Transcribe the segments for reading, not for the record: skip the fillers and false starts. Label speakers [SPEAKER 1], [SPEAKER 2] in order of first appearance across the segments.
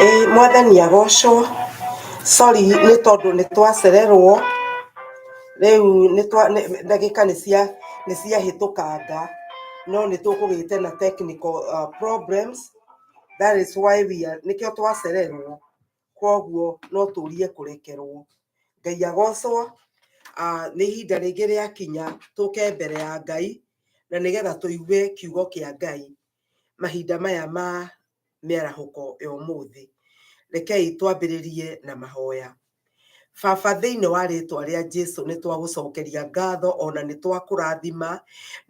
[SPEAKER 1] Ĩĩ mwathani agocwo. Sorry nĩ tondũ nĩ twacererwo, rĩu ndagĩka nĩ ciahĩtũkanga, no nĩ tũkũgĩte na technical problems, that is why we are, nĩkĩo twacererwo, koguo no tũrie kũrekerwo. Ngai agocwo, nĩ ihinda rĩngĩ rĩakinya tũke mbere ya Ngai, na nĩgetha tũigue kiugo kĩa Ngai mahinda maya ma mĩarahũko ya ũmũthĩ. Rekei twambĩrĩrie na mahoya. Baba, thĩinĩ wa rĩtwa rĩa Jesu nĩ twagũcokeria ngatho ona nĩ twakũrathima,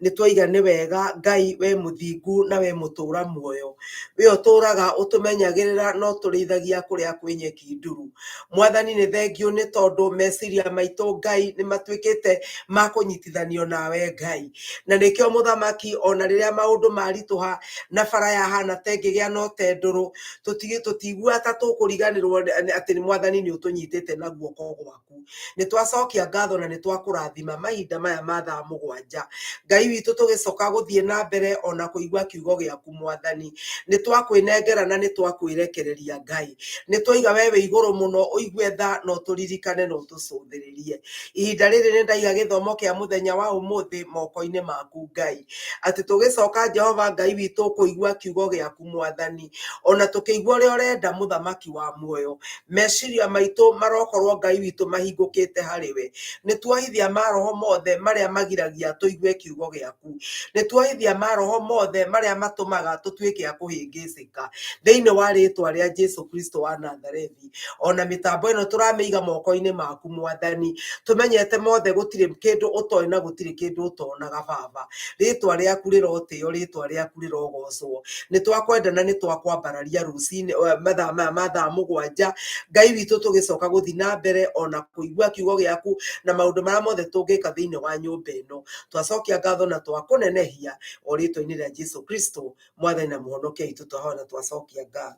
[SPEAKER 1] nĩ twaiga nĩ wega Ngai we mũthingu na we mũtũra muoyo. We ũtũraga ũtũmenyagĩrĩra na ũtũrĩithagia kũrĩa kwĩ nyeki nduru. Mwathani nĩ thengiũ nĩ tondũ meciria maitũ Ngai nĩ matuĩkĩte ma kũnyitithanio nawe Ngai. Na nĩkĩo mũthamaki ona rĩrĩa maũndũ maritũha na bara yahana ta ĩngĩgĩa na ũtendũrũ, tũtiguaga ta tũkũriganĩrwo atĩ mwathani nĩ ũtũnyitĩte na guoko gwaku. Nĩ twacokia ngatho na nĩ twakũrathima mahinda maya ma thaa 7. Ngai witũ tũgĩcoka gũthiĩ na mbere ona kũigua kiugo gĩaku mwathani. Nĩ twakwĩnengera na nĩ twakwĩrekereria Ngai. Nĩ twaiga we wĩ igũrũ mũno ũigue tha na ũtũririkane na ũtũcũthĩrĩrie. Ihinda rĩrĩ nĩ ndaiga gĩthomo kĩa mũthenya wa ũmũthĩ moko-inĩ maku Ngai. Atĩ tũgĩcoka Jehova Ngai witũ kũigua kiugo gĩaku mwathani. Ona tũkĩigua ũrĩa ũrenda mũthamaki wa muoyo. Meciria maitũ marokorwo Ngai witũ mahingũkĩte harĩ we. Nĩ tuohithia maroho mothe marĩa magiragia tũigue kiugo gĩaku. Nĩ tuohithia maroho mothe marĩa matũmaga tũtuĩke a kũhĩngĩcĩka. Thĩinĩ wa rĩtwa rĩa Jesu Kristo wa Nazarethi. Ona mĩtambo ĩno tũramĩiga moko-inĩ maku mwathani. Tũmenyete mothe gũtirĩ kĩndũ ũtoĩ na gũtirĩ kĩndũ ũtonaga baba. Rĩtwa rĩaku rĩrotĩo, rĩtwa rĩaku rĩrogocwo. Nĩ twakwenda na nĩ twakwambararia rũcinĩ mathaa maya ma thaa 7. Ngai witũ tũgĩcoka gũthiĩ na mbere ona kũigua kiugo gĩaku na maũndũ marĩa mothe tũngĩka thĩinĩ wa nyũmba ĩno. Twacokia ngatho na twakũnenehia o rĩtwa-inĩ rĩa Jesu Kristo mwathani na mũhonokia witũ twahoya na twacokia ngatho.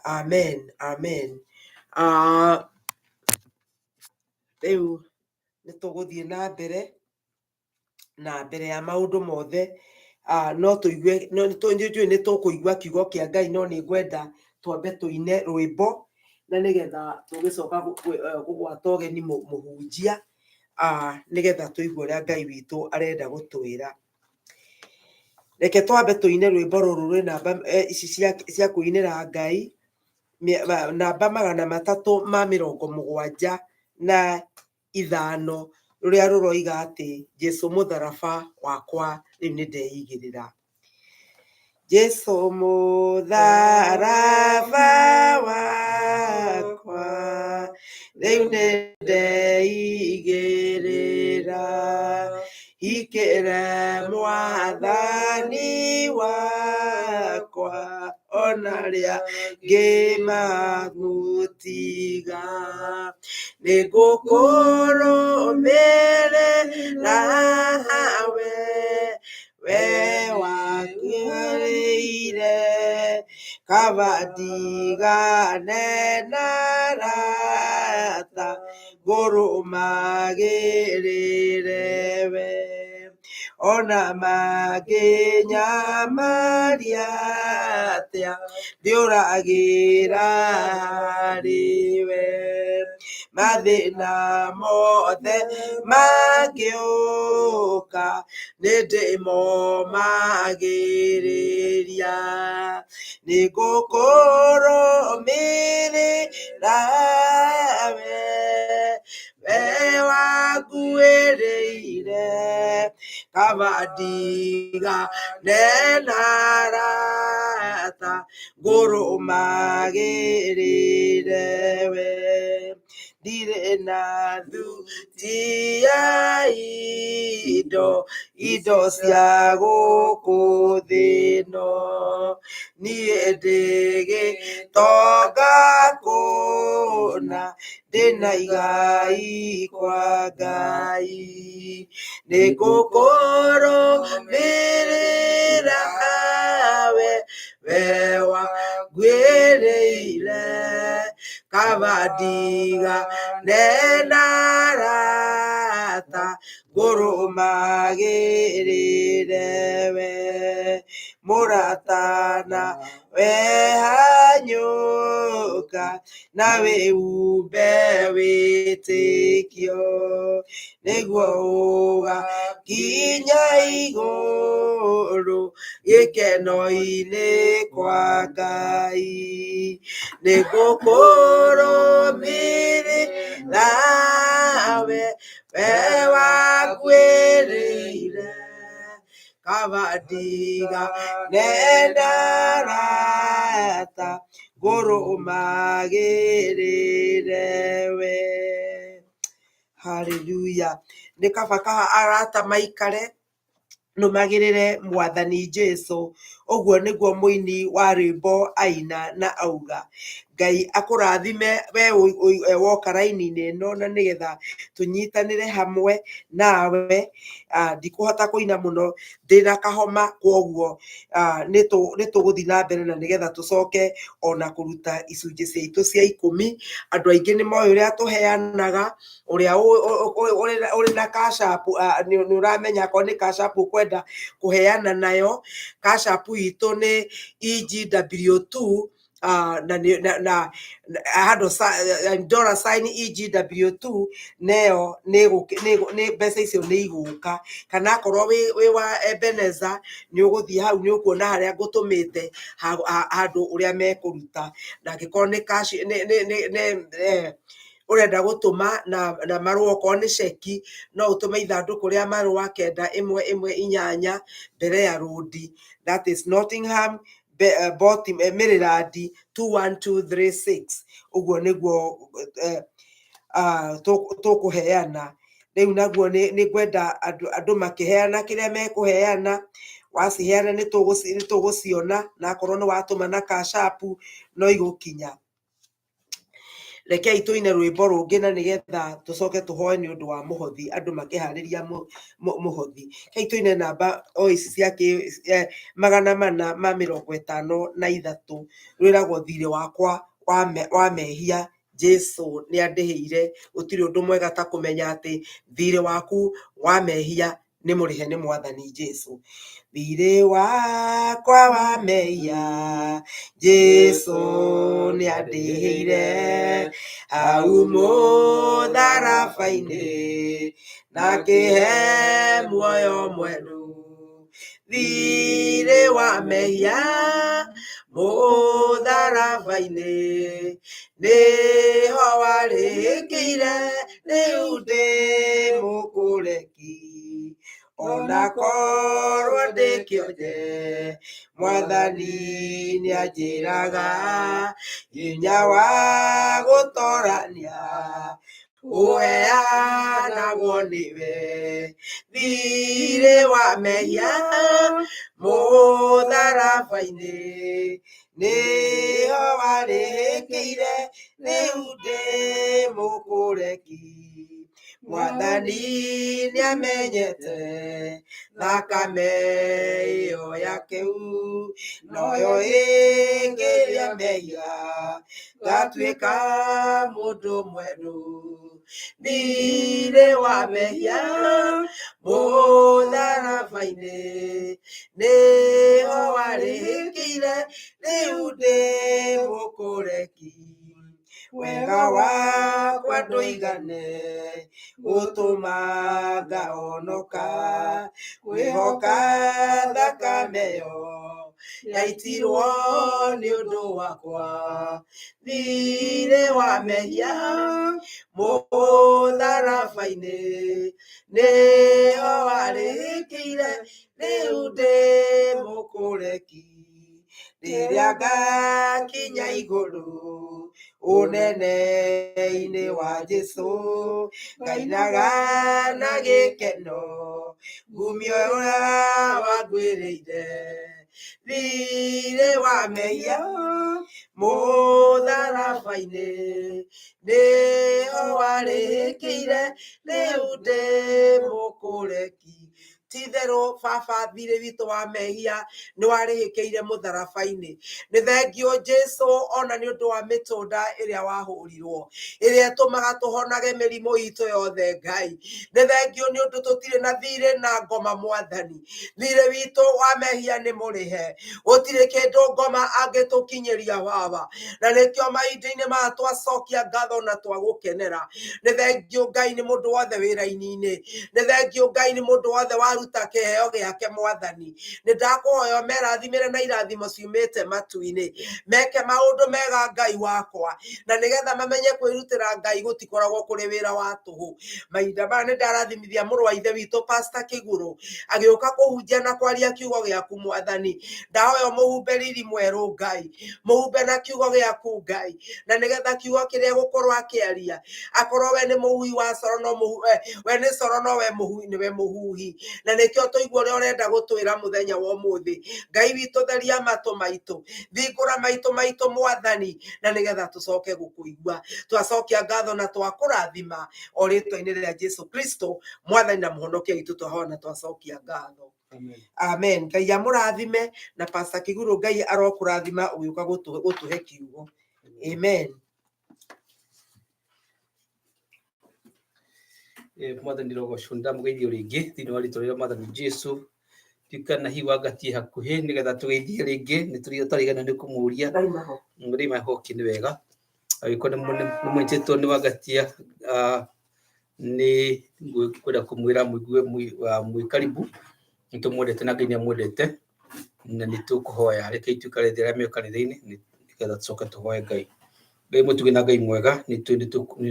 [SPEAKER 1] Amen, amen. Rĩu nĩ tũgũthiĩ na mbere na mbere ya maũndũ mothe no tũigue no nĩ nĩ tũkũigua kiugo kĩa Ngai no nĩ ngwenda twambe tũine rwĩmbo na nĩgetha tũgĩcoka kũgwata ũgeni mũhunjia nĩgetha tũigue ũrĩa Ngai witũ arenda gũtwĩra. Reke twambe tũine rwĩmbo rũrũ rwĩ namba ici cia kũinĩra Ngai, namba 375, rũrĩa rũroiga atĩ Jesu mũtharaba wakwa rĩu nĩ ndeigĩrĩra. Jesu mũtharaba wakwa rĩu nĩ ndeigĩrĩra, hikĩre mwathani wakwa ona rĩa ngĩmagũtiga, nĩ ngũkũrũmĩrĩra we, we wanguĩrĩire, kaba ndigane na arata, ngũrũmagĩrĩre we. Ona mangĩnyamaria atĩa, ndiũragĩra harĩ we. Mathĩna mothe mangĩũka, nĩ ndĩmomagĩrĩria. Nĩ ngũkũrũmĩrĩra we, we wanguĩrĩire, kaba ndigane na arata, ngũrũmagĩrĩre we. Ndirĩ na thuti ya indo, indo cia gũkũ thĩ ĩno. Niĩ ndĩ gĩtonga kũna, ndĩna igai kwa Ngai. Nĩ ngũkũrũmĩrĩra we, we wanguĩrĩire, kaba ndigane na arata, Ngũrũmagĩrĩre we mũratana we hanyũka na wĩhumbe wĩtĩkio nĩguo ũgakinya igũrũ gĩkeno-inĩ kwa Ngai. Nĩngũkũrũmĩrĩra we, we wakuĩrĩire kaba ndigane na arata ngũrũmagĩrĩre we. Haleluya. Nĩ kaba kaha arata maikare nũmagĩrĩre mwathani Jesu. Ũguo nĩguo mũini wa rwĩmbo aina na auga. Ngai akũrathime we woka raini-inĩ ĩno na nĩgetha tũnyitanĩre hamwe nawe. Ndikũhota kũina mũno ndĩna kahoma kwoguo nĩ tũgũthiĩ na mbere na nĩgetha tũcoke ona kũruta icunjĩ ciaitũ cia ikũmi. Andũ aingĩ nĩ moĩ ũrĩa tũheanaga, ũrĩa ũrĩ na Cash App nĩ ũramenya akorwo nĩ Cash App ũkwenda kũheana nayo. Cash App itũ nĩ EGW2 na na na handũ dollar sign EGW2 neyo nĩ mbeca icio nĩ igũka. Kana akorwo wĩ wa Ebeneza nĩ ũgũthiĩ hau nĩ ũkuona harĩa ngũtũmĩte handũ ũrĩa mekũruta. Na angĩkorwo nĩ cash nĩ ũrenda gũtũma na marũa okorwo nĩ ceki no ũtũme ithandũkũ rĩa marũa 9 1 1 8 mbere ya rũndi, that is Nottingham Maryland 21236. Ũguo nĩguo tũkũheana. Rĩu naguo nĩ ngwenda andũ makĩheana kĩrĩa mekũheana, waciheana nĩ tũgũciona na akorwo nĩ watũma na Cash App no igũkinya. Rekei tũine rwĩmbo rũngĩ na nĩgetha tũcoke tũhoe nĩ ũndũ wa mũhothi, andũ makĩharĩria mũhothi. Rekei tũine namba o ici cia 453, rwĩragwo thirĩ wakwa wa mehia Jesu nĩ andĩhĩire. Gũtirĩ ũndũ mwega ta kũmenya atĩ thirĩ waku wa mehia nĩ mũrĩhe nĩ mwathani Jesu. Thirĩ wakwa wa mehia Jesu nĩ andĩhĩire hau mũtharaba-inĩ na akĩhe muoyo mwerũ. Thirĩ wa mehia mũtharaba-inĩ nĩho warĩkĩire rĩu ndĩ mũkũreki. Ona korwo ndĩ kĩonje mwathani nĩanjĩraga hinya wa gũtorania ũheanagwo nĩwe. Thirĩ wa mehia mũtharaba-inĩ nĩho warĩkĩire rĩu ndĩ mũkũreki. Mwathani nĩamenyete thakame ĩyo yake noyo ĩngĩrĩa mehia ngatuĩka mũndũ mwerũ. Thirĩ wa mehia mũtharaba-inĩ nĩho warĩkĩire rĩu ndĩ mũkũreki. Wega wakwa ndũigane gũtũma ngahonoka kwĩhoka thakame ĩyo yaitirwo nĩ ũndũ wakwa. Thirĩ wa mehia mũtharaba-inĩ nĩho warĩkĩire rĩu ndĩ mũkũreki. Rĩrĩa ngakinya igũrũ ũnene-inĩ wa Jesu ngainaga na gĩkeno ngumio ũrĩa wangwĩrĩire. Thirĩ wa mehia mũtharaba-inĩ nĩho warĩkĩire rĩu ndĩ mũkũreki. Ti-itherũ baba, thirĩ witũ wa mehia nĩ warĩhĩkĩire mũtharaba-inĩ. Nĩ thengiũ Jesu ona nĩ ũndũ wa mĩtũnda ĩrĩa wahũrirwo, ĩrĩa ĩtũmaga tũhonage mĩrimũ itũ yothe Ngai. Nĩ thengiũ nĩ ũndũ tũtirĩ na thirĩ na ngoma Mwathani. Thirĩ witũ wa mehia nĩ mũrĩhe, gũtirĩ kĩndũ ngoma angĩtũkinyĩria baba, na nĩkĩo mahinda-inĩ maya twacokia ngatho na twagũkenera. Nĩ thengiũ Ngai nĩ mũndũ wothe wĩ raini-inĩ, nĩ thengiũ Ngai nĩ mũndũ wothe waruta kĩheo gĩake Mwathani. Nĩ ndakũhoya ũmerathimĩre na irathimo ciumĩte matu-inĩ, meke maũndũ mega Ngai wakwa, na nĩgetha mamenye kwĩrutĩra Ngai gũtikoragwo kũrĩ wĩra wa tũhũ. Mahinda maya nĩ ndarathimithia mũrũ wa ithe witũ Pastor Kĩgũrũ agĩũka kũhunjia na kwaria kiugo gĩaku Mwathani. Ndahoya ũmũhumbe riri mwerũ Ngai, mũhumbe na kiugo gĩaku Ngai, na nĩgetha kiugo kĩrĩa egũkorwo akĩaria akorwo we nĩ mũhuhi wa coro no we nĩ coro no we mũhuhi nĩwe mũhuhi, na nĩkĩo tũigua ũrĩa ũrenda gũtwĩra mũthenya wa ũmũthĩ. Ngai witũ theria matũ maitũ, thingũra maitũ maitũ Mwathani, na nĩgetha tũcoke gũkũigua. Twacokia ngatho na twakũrathima o rĩtwa-inĩ rĩa Jesu Kristo Mwathani na mũhonokia witũ, twahoya na twacokia ngatho.
[SPEAKER 2] Amen.
[SPEAKER 1] Amen. Ngai amũrathime na Pastor Kĩgurũ, Ngai arokũrathima ũgĩũka gũtũhe kiugo. Amen.
[SPEAKER 2] Mwathani rogocwo, ndamũgeithio rĩngĩ thĩinĩ wa rĩtwa rĩa Mwathani Jesu. Tikana hihi wangatie hakuhĩ nĩgetha tũgeithie rĩngĩ, nĩ tũrĩa twarigana nĩ kũmũria.
[SPEAKER 1] Ndaima ho.
[SPEAKER 2] Mũrĩma hoki nĩ wega, angĩkorwo nĩ mũnyitĩtwo nĩ wangatia, nĩ ngwenda kũmwĩra mũigue mwĩ karibu. Nĩ tũmwendete na Ngai nĩ amwendete, na nĩ tũkũhoya. Rekei tũikare thĩ arĩa me kanitha-inĩ nĩgetha tũcoke tũhoe Ngai. Ngai mũtugi na Ngai mwega, nĩ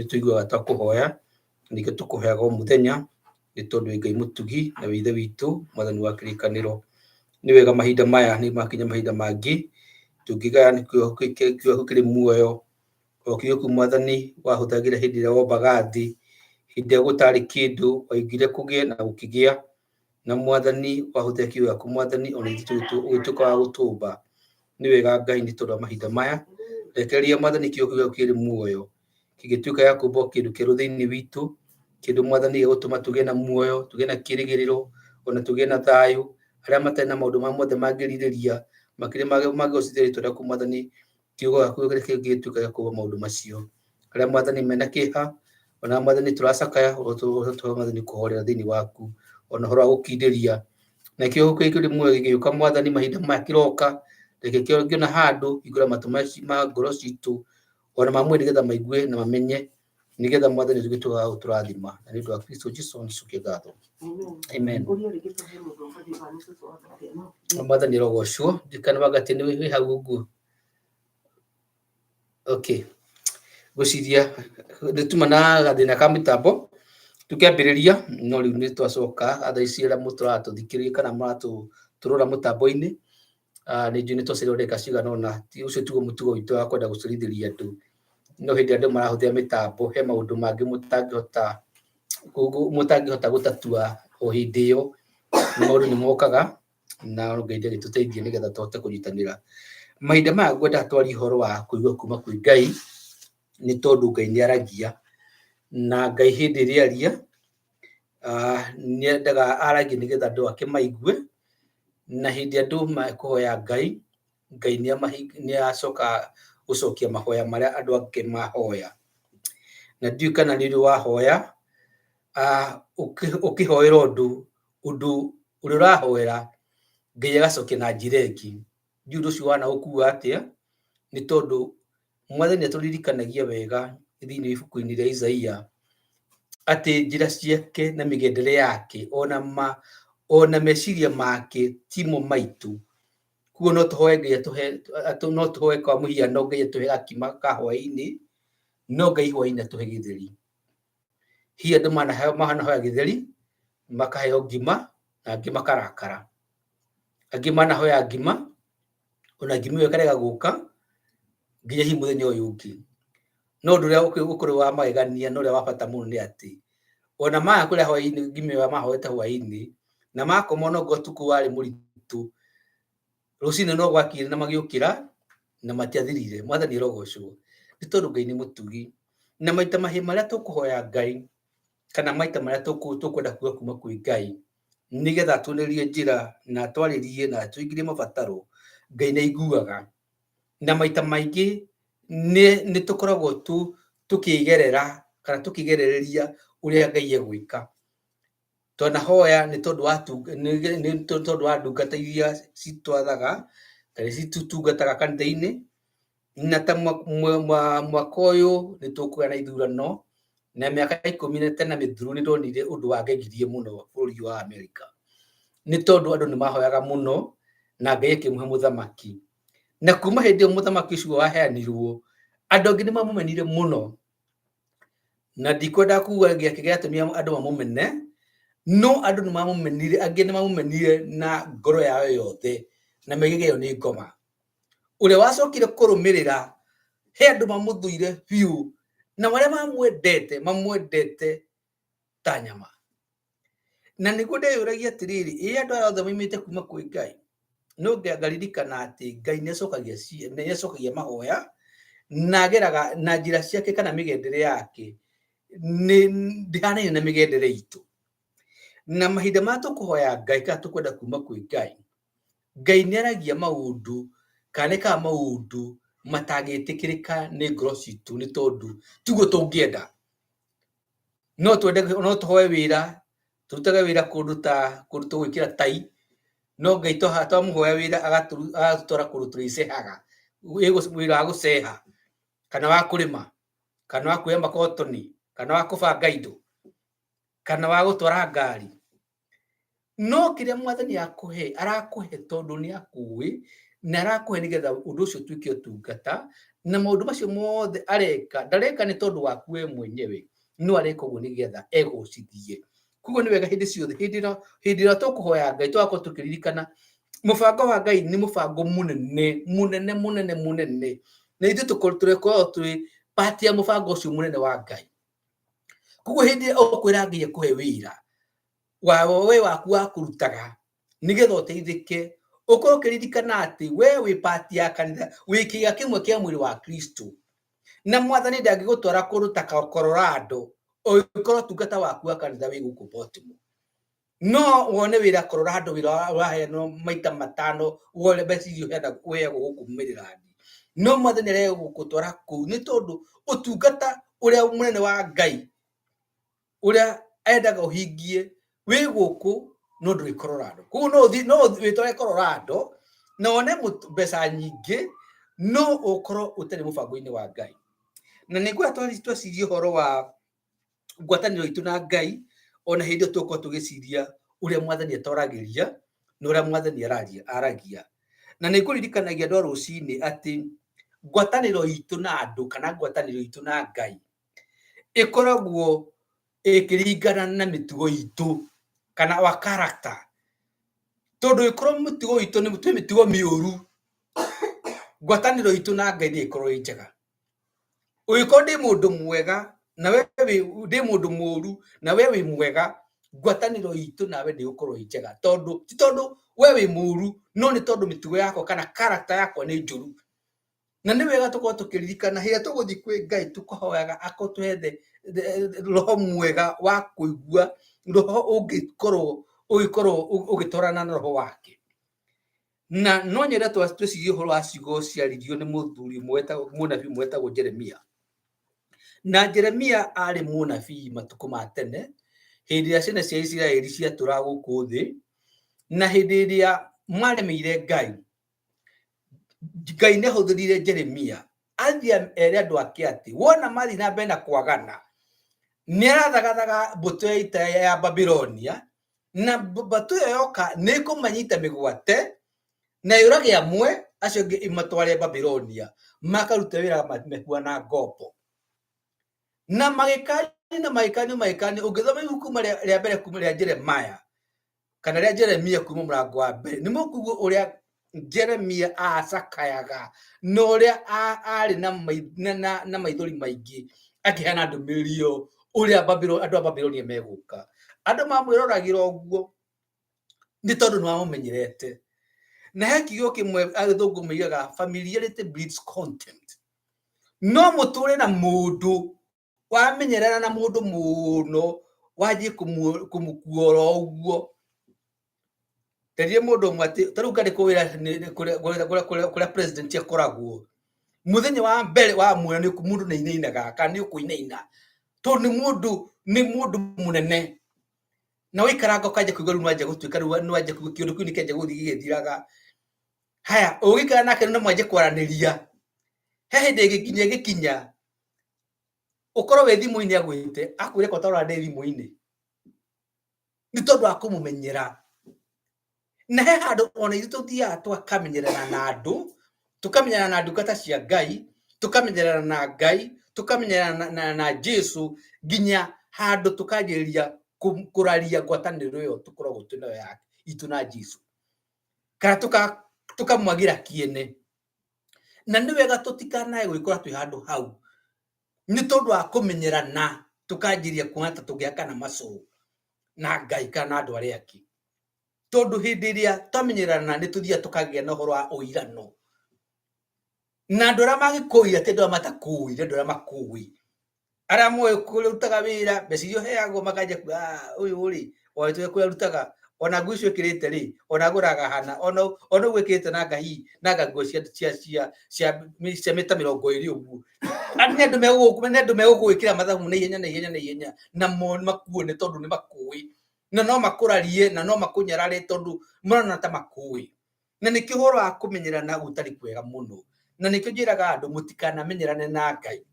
[SPEAKER 2] tũiguaga twakũhoya, ningĩ tũkũhoyaga o mũthenya, nĩ tondũ wĩ Ngai mũtugi na wĩ Ithe witũ, Mwathani wa kĩrĩkanĩro. Nĩ wega mahinda maya nĩ makinya mahinda mangĩ tũngĩgaya nĩ kiugo kĩrĩ muoyo, o kiugo kĩu Mwathani wahũthagĩra hĩndĩ ĩrĩa wombaga thĩ, hĩndĩ ĩrĩa gũtarĩ kĩndũ waigire kũgĩe na gũkĩgĩa, na Mwathani wahũthĩra kiugo gĩaku Mwathani ona ithuĩ ũgĩtuĩka wa gũtũmba. Nĩ wega Ngai nĩ tondũ wa mahinda maya, rekereria Mwathani kiugo kĩu gĩaku kĩrĩ muoyo, kĩngĩtuĩka gĩa kũmba kĩndũ kĩerũ thĩinĩ witũ, kĩndũ Mwathani gĩgũtũma tũgĩe na muoyo, tũgĩe na kĩĩrĩgĩrĩro, ona tũgĩe na thayũ. Arĩa matarĩ na maũndũ marĩa mothe mangĩrirĩria, makĩria mangĩgocithia rĩtwa rĩaku Mwathani, kiugo gĩaku kĩngĩtuĩka gĩa kũmba maũndũ macio. Arĩa Mwathani mena kĩeha, ona Mwathani tũracakaya, ũtũhe Mwathani kũhorera thĩinĩ waku, ona ũhoro wa gũkindĩria. Na kiugo kĩu kĩrĩ muoyo gĩgĩũka Mwathani mahinda maya kĩroka, reke kĩona handũ, hingũra matũ ma ngoro citũ, ona ma mwĩrĩ nĩgetha maigue na mamenye, nĩgetha Mwathani ũtuĩke wa gũtũrathima. Na nĩ ũndũ wa Kristo Jesu nĩcokie ngatho. Amen. Mwathani arogocwo. Ndirikana wangati nĩ wĩ hau ũguo. Okay. Ngwĩciria nĩ tuma na gathĩna ka mĩtambo tũkĩambĩrĩria, no rĩu nĩ twacoka thaa ici arĩa mũtũratũthikĩrĩria kana mũratũrora mũtambo-inĩ, nĩ njũĩ nĩ twacererwo ndagĩka cigana ũna. Ũcio tiguo mũtugo witũ wa kwenda gũcerithĩria andũ, no hĩndĩ ĩrĩa andũ marahũthĩra mĩtambo he maũndũ mangĩ mũtangĩhota gũtatua o hĩndĩ ĩyo, maũndũ nĩ mokaga na Ngai agĩtũteithie nĩgetha tũhote kũnyitanĩra. Mahinda maya ngwenda twarie ũhoro wa kũigua kuma kwĩ Ngai, nĩ tondũ Ngai nĩ aragia, na Ngai hĩndĩ ĩrĩa aria, nĩ endaga aragie nĩgetha andũ ake maigue, na hĩndĩ andũ mekũhoya Ngai, Ngai nĩ acoka gũcokia mahoya marĩa andũ ake mahoya. Na ndiũĩ kana nĩ ũrĩ wahoya, ũkĩhoera ũndũ, ũndũ ũrĩa ũrahoera Ngai agacokia na njĩra ĩngĩ. Ndiũĩ ũndũ ũcio wanaũkua atĩa, nĩ tondũ Mwathani nĩ atũririkanagia wega thĩinĩ wa ibuku-inĩ rĩa Isaia atĩ njĩra ciake na mĩgendere yake ona meciria make timo maitũ. Koguo no tũhoe Ngai atũhe, no tũhoe kwa mũhiano Ngai atũhe gakima ka hwaĩ-inĩ, no Ngai hwaĩ-inĩ atũhe gĩtheri. Hihi andũ manahoya gĩtheri, makaheo ngima, na angĩ makarakara. Angĩ manahoya ngima, ona ngima ĩyo ĩkarega gũka, nginya hihi mũthenya ũyũ ũngĩ. No ũndũ ũrĩa ũkorwo wa magegania na ũrĩa wa bata mũno nĩ atĩ, ona maya kũrĩa hwaĩ-inĩ ngima ĩyo mahoete hwaĩ-inĩ, na makoma ona okorwo ũtukũ warĩ mũritũ, rũcinĩ no gwakire na magĩũkĩra na matiathirire. Mwathani arogocwo, nĩ tondũ Ngai nĩ mũtugi. Na maita marĩa tũkũhoya Ngai, kana maita marĩa tũkwenda kuga kuma kwĩ Ngai, Nĩgetha atuonerie njĩra na atwarĩrie na atũingĩrie mabataro, Ngai nĩ aiguaga. Na maita maingĩ nĩ tũkoragwo tũkĩgerera kana tũkĩgerereria ũrĩa Ngai egwĩka. Twanahoya nĩ tondũ wa nĩ tondũ wa ndungata iria citwathaga kana citũtungataga kanitha-inĩ, na ta mwaka ũyũ nĩ tũkũgĩa na ithurano, na mĩaka 15 mĩthiru nĩ ndonire ũndũ wangegirie mũno bũrũri wa Amerika, nĩ tondũ andũ nĩ mahoyaga mũno na Ngai akĩmũhe mũthamaki. Na kuma hĩndĩ ĩyo mũthamaki ũcio waheanirwo, andũ angĩ nĩ mamũmenire mũno, na ndikwenda kuga gĩake gĩatũmire andũ mamũmene, no andũ nĩ mamũmenire, angĩ nĩ mamũmenire na ngoro yao yothe na megĩgeo nĩ ngoma. Ũrĩa wacokire kũrũmĩrĩra, he andũ mamũthũire biũ, na arĩa mamwendete mamwendete ta nyama. Na nĩguo ndeyũragia atĩrĩrĩ, ĩ andũ aya othe maumĩte kuma kwĩ Ngai? No ngaririkana atĩ Ngai nĩ acokagia mahoya, na ageraga na njĩra ciake kana mĩgendere yake nĩ ndĩhanaine na mĩgendere itũ. Na mahinda marĩa tũkũhoya Ngai kana tũkwenda kuma kwĩ Ngai, Ngai nĩ aragia maũndũ kana nĩkaga maũndũ matangĩtĩkĩrĩka nĩ ngoro citũ, nĩ tondũ tiguo tũngĩenda. No twende, no tũhoe wĩra, tũrutage wĩra kũndũ ta kũndũ tũgwĩkĩra tai, no Ngai twamũhoya wĩra agatũtwara kũndũ tũrĩcehaga, wĩra wa gũceha kana wa kũrĩma kana wa kuoya makotoni kana wa kũbanga indo kana wa gũtwara ngari. No kĩrĩa Mwathani akũhe, arakũhe tondũ nĩ akũĩ, na arakũhe nĩgetha ũndũ ũcio ũtuĩke ũtungata, na maũndũ macio mothe areka, ndareka nĩ tondũ waku we mwenyewe, no areka ũguo nĩgetha egocithie. Koguo nĩ wega hĩndĩ ciothe, hĩndĩ ĩrĩa tũkũhoya Ngai, tũgakorwo tũkĩririkana mũbango wa Ngai nĩ mũbango mũnene mũnene mũnene mũnene, na ithuĩ tũkoragwo twĩ part ya mũbango ũcio mũnene wa Ngai. Koguo hĩndĩ ĩrĩa ũkwĩra Ngai akũhe wĩra wa we waku wa kũrutaga nĩgetha ũteithĩke, ũkorwo ũkĩririkana atĩ we wĩ part ya kanitha, wĩ kĩĩga kĩmwe kĩa mwĩrĩ wa Kristo, na Mwathani ndangĩgũtwara kũndũ ta Colorado ũngĩkorwo ũtungata waku wa kanitha wĩ gũkũ Baltimore. No wone wĩra Colorado, wĩra ũraheanwo maita matano wone mbeca iria ũheagwo gũkũ Maryland, no Mwathani aregũgũtwara kũu nĩ tondũ ũtungata ũrĩa mũnene wa Ngai ũrĩa endaga ũhingie wĩ gũkũ, no ndũrĩ Colorado. Koguo no ũthiĩ, no wĩtware Colorado na wone mbeca nyingĩ, no ũkorwo ũtarĩ mũbango-inĩ wa Ngai. Na nĩguo twecirie ũhoro wa ngwatanĩro itũ na Ngai, ona hĩndĩ ĩyo tũgũkorwo tũgĩciria ũrĩa Mwathani atwaragĩria na ũrĩa Mwathani aragia. Na nĩ ngũririkanagia andũ a rũcinĩ atĩ ngwatanĩro itũ na andũ kana ngwatanĩro itũ na Ngai ĩkoragwo ĩkĩringana na mĩtugo itũ kana wa character, tondũ ĩkorwo mũtugo witũ nĩ twĩ mĩtugo mĩũru, ngwatanĩro itũ na Ngai ndĩgĩkorwo ĩ njega. Ũngĩkorwo ndĩ mũndũ mwega na we ndĩ mũndũ mũũru na we wĩ mwega, ngwatanĩro itũ nawe ndĩgũkorwo ĩ njega, tondũ ti tondũ we wĩ mũũru, no nĩ tondũ mĩtugo yakwa kana character yakwa nĩ njũru. Na nĩ wega tũkorwo tũkĩririkana hĩndĩ ĩrĩa tũgũthiĩ kwĩ Ngai tũkahoyaga akotũhe roho mwega wa kũigua, roho ũngĩkorwo ũgĩkorwo ũgĩtwarana na roho wake. Na no nyende twĩcirie ũhoro wa ciugo ciaririo nĩ mũthuri mũnabii ũmwe wetagwo Jeremia. Na Jeremia arĩ mũnabii matukũ ma tene, hĩndĩ ĩrĩa ciana cia Isiraeli ciatũraga gũkũ thĩ, na hĩndĩ ĩrĩa maremeire Ngai, Ngai nĩ ahũthĩrire Jeremia athiĩ ere andũ ake atĩ wona mathiĩ na mbere na kwagana, nĩ arathagathaga mbũtũ ya ita ya Babilonia, na mbũtũ ĩyo yoka nĩ ĩkũmanyita mĩgwate na yũrage amwe, acio angĩ ĩmatware Babilonia makarute wĩra mehuana ngombo. Na magĩkanio na magĩkanio magĩkanio. Ũngĩthoma ibuku rĩa mbere kuma rĩa Jeremiah kana rĩa Jeremia kuma mũrango wa mbere, nĩ mũkũigua ũrĩa Jeremia acakayaga na ũrĩa arĩ na maithori maingĩ akĩheana ndũmĩrĩri ĩyo ũrĩa andũ a Babilonia megũka. Andũ mamwĩroragĩra ũguo nĩ tondũ nĩ mamũmenyerete. Na he kiugo kĩmwe agĩthũngũ moigaga, "Familiarity breeds contempt." No mũtũre na mũndũ wamenyerana na mũndũ mũno, wanjie kũmũkuora ũguo. Nderire mũndũ ũmwe atĩ ta rĩu ngandĩkwo wĩra kũrĩa president akoragwo, mũthenya wa mbere wa muona nĩ mũndũ nĩ ainainaga kana nĩ ũkũinaina, tondũ nĩ mũndũ mũnene. Na waikaranga ũkanjia kũigua rĩu nĩwanjia gũtuĩka, rĩu nĩwanjia kũigua kĩũndũ kĩu nĩkĩanjia gũthiĩ gĩgĩthiraga. Haya, ũgĩikara nake no mwanjie kwaranĩria, he hĩndĩ ĩgĩkinya ĩgĩkinya ũkorwo wĩ thimũ-inĩ agwĩte akwĩre ko tarora ndĩ thimũ-inĩ, nĩ tondũ wa kũmũmenyera. Na he handũ ona ithuĩ tũthiaga tũkamenyerana na andũ, tũkamenyerana na ndungata cia Ngai, tũkamenyerana na Ngai, tũkamenyerana na Jesu, nginya handũ tũkanjĩrĩria kũraria ngwatanĩro ĩyo tũkoragwo twĩ nayo ya itũ na Jesu, kana tũkamwagĩra kĩene. Na nĩ wega tũtikanae gwĩkora twĩ handũ hau nĩ tondũ wa kũmenyerana, tũkanjĩrĩria kuona ta tũngĩhakana macũ na Ngai kana na andũ arĩa angĩ, tondũ hĩndĩ ĩrĩa twamenyerana nĩ tũthiaga tũkagĩa na ũhoro wa ũirano na andũ arĩa mangĩkũira, ti andũ arĩa matakũĩ, nĩ andũ arĩa makũĩ, arĩa moĩ kũrĩa ũrutaga wĩra, mbeca iria ũheagwo, makanjia kuga, "Ah, ũyũ rĩ wahĩtũkia kũrĩa arutaga, ona nguo icio ĩkĩrĩte rĩ, ona agũraga hana, ona ũguo ĩkĩrĩte nanga hihi nanga nguo cia mita 20 ũguo." Andũ nĩ andũ megũgwĩkĩra mathabu na ihenya na ihenya na ihenya, na makuone tondũ nĩ makũĩ, na no makũrarie na no makũnyarare tondũ marona ta makũĩ. Na nĩkĩo ũhoro wa kũmenyerana gũtarĩ kwega mũno, na nĩkĩo njĩraga andũ mũtikanamenyerane na Ngai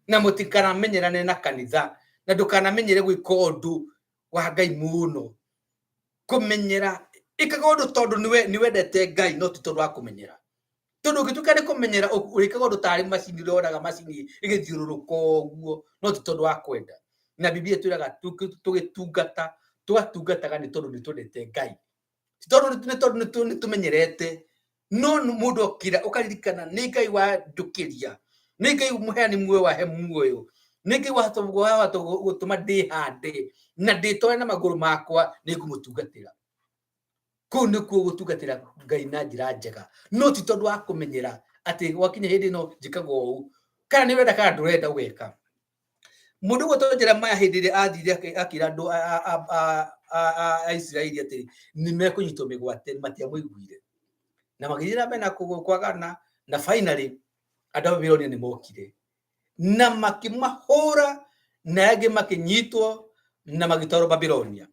[SPEAKER 2] na mũtikanamenyerane na kanitha, na ndũkanamenyere gwĩka ũndũ wa Ngai mũno. Kũmenyera, ĩkaga ũndũ tondũ nĩwendete Ngai, no ti tondũ wa kũmenyera, tondũ ũngĩtuĩka nĩ kũmenyera ũrĩkaga ũndũ tarĩ macini, ũrĩonaga macini ĩgĩthiũrũrũka ũguo, no ti tondũ wa kwenda. Na Biblia ĩtwĩraga tũgĩtungata tũgatungataga nĩ tondũ nĩ twendete Ngai, ti tondũ nĩ tondũ nĩ tũmenyerete. No mũndũ okĩra ũkaririkana nĩ Ngai wanjũkĩria, nĩ Ngai mũheani muoyo wahe muoyo, nĩ Ngai wahota gũtũma ndĩhande na ndĩtware na magũrũ makwa, nĩ ngũmũtungatĩra. Kũu nĩkuo gũtungatĩra Ngai na njĩra njega, no ti tondũ wa kũmenyera atĩ gwakinya hĩndĩ ĩno njĩkaga ũũ, kana nĩ ũrenda kana ndũrenda ũgeka. Mũndũ ũguo to Jeremiah hĩndĩ ĩrĩa athire akĩra andũ a Isiraeli atĩ nĩ mekũnyitwo mĩgwate, matiamũiguire na magĩthiĩ na mbere na kwagana, na finally andũ a Babilonia nĩ mokire na makĩmahũra, na angĩ makĩnyitwo na magĩtwarwo Babilonia.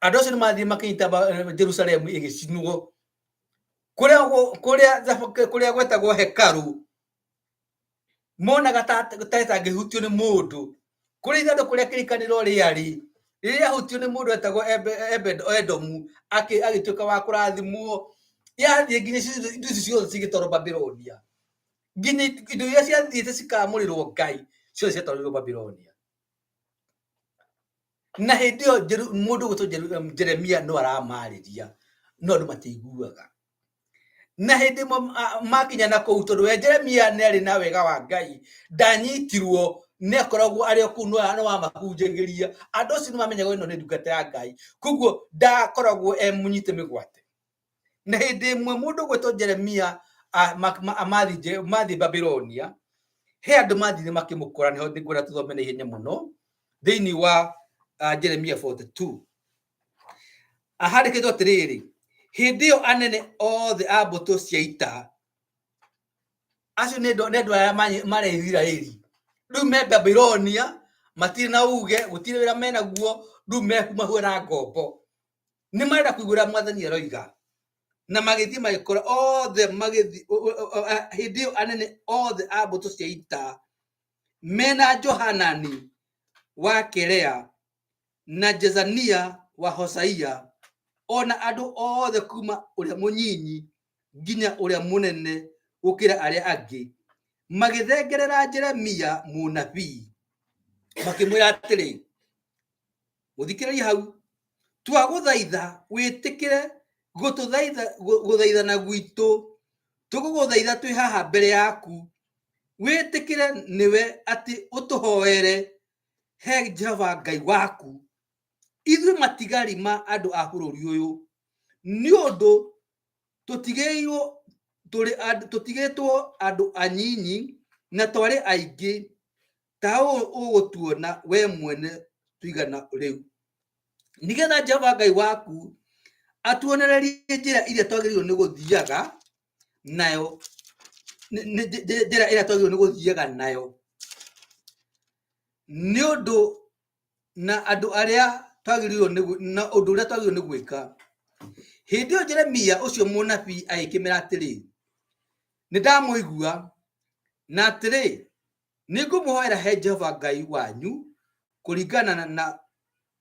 [SPEAKER 2] Andũ acio nĩ mathire makĩnyita Jerusalemu ĩgĩcinwo, kũrĩa gwetagwo hekaru monaga ta ĩtangĩhutio nĩ mũndũ, kũrĩa ithandũkũ rĩa kĩrĩkanĩro rĩarĩ, rĩrĩa rĩahutio nĩ mũndũ wetagwo Edomu, agĩtuĩka wa kũrathimwo. Yathiĩ nginya indo icio ciothe cigĩtwarwo Babilonia, nginya indo iria ciathiĩte cikamũrĩrwo Ngai ciothe ciatwarirwo Babilonia. Na hĩndĩ ĩyo mũndũ ũgwĩtwo Jeremia no aramarĩria, no andũ matiiguaga. Na hĩndĩ ĩmwe makinya na kũu, tondũ we Jeremia nĩ arĩ na wega wa Ngai, ndanyitirwo, nĩ akoragwo arĩ o kũu, no amahunjagĩria. Andũ acio nĩ mamenyaga ĩno nĩ ndungata ya Ngai, koguo ndakoragwo e mũnyite mĩgwate. Na hĩndĩ ĩmwe mũndũ ũgwĩtwo Jeremia mathiĩ Babilonia, he andũ mathire makĩmũkora. Nĩho ngwenda tũthome na ihenya mũno thĩinĩ wa Jeremia 42. Ahandĩkĩtwo atĩrĩrĩ, hĩndĩ ĩyo anene othe a mbũtũ cia ita acio nĩ andũ arĩa marĩ Isiraeli rĩu me Babilonia, matirĩ na uge, gũtirĩ wĩra menaguo, rĩu mahuana ngombo, nĩ marenda kũigua ũrĩa mwathani aroiga. Na magĩthiĩ magĩkora othe magĩthiĩ. Hĩndĩ ĩyo anene othe a mbũtũ cia ita mena Johanani wa Kerea na Jezania wa Hosaia, ona andũ othe kuma ũrĩa mũnyinyi nginya ũrĩa mũnene gũkĩra arĩa angĩ, magĩthengerera Jeremia mũnabii makĩmwĩra atĩrĩ, mũthikĩrĩrie hau, twagũthaitha wĩtĩkĩre gũtũthaitha gũthaithana gwitũ, tũgũgũthaitha twĩ haha mbere yaku, wĩtĩkĩre nĩwe atĩ ũtũhoere he Jehova Ngai waku, ithuĩ matigari ma andũ a bũrũri ũyũ, nĩ ũndũ tũtigĩirwo tũrĩ andũ, tũtigĩtwo andũ anyinyi na twarĩ aingĩ ta ũũ ũgũtuona we mwene tũigana rĩu, nĩgetha Jehova Ngai waku Atuonererie njĩra iria twagĩrĩirwo nĩ gũthiaga nayo, njĩra ĩrĩa twagĩrĩirwo nĩ gũthiaga nayo, nĩ ũndũ na andũ arĩa twagĩrĩirwo nĩ na ũndũ ũrĩa twagĩrĩirwo nĩ gwĩka. Hĩndĩ ĩyo Jeremia ũcio mũnabii agĩkĩmera atĩrĩ, nĩ ndamũigua, na atĩrĩ, nĩ ngũmũhoera he Jehova Ngai wanyu kũringana na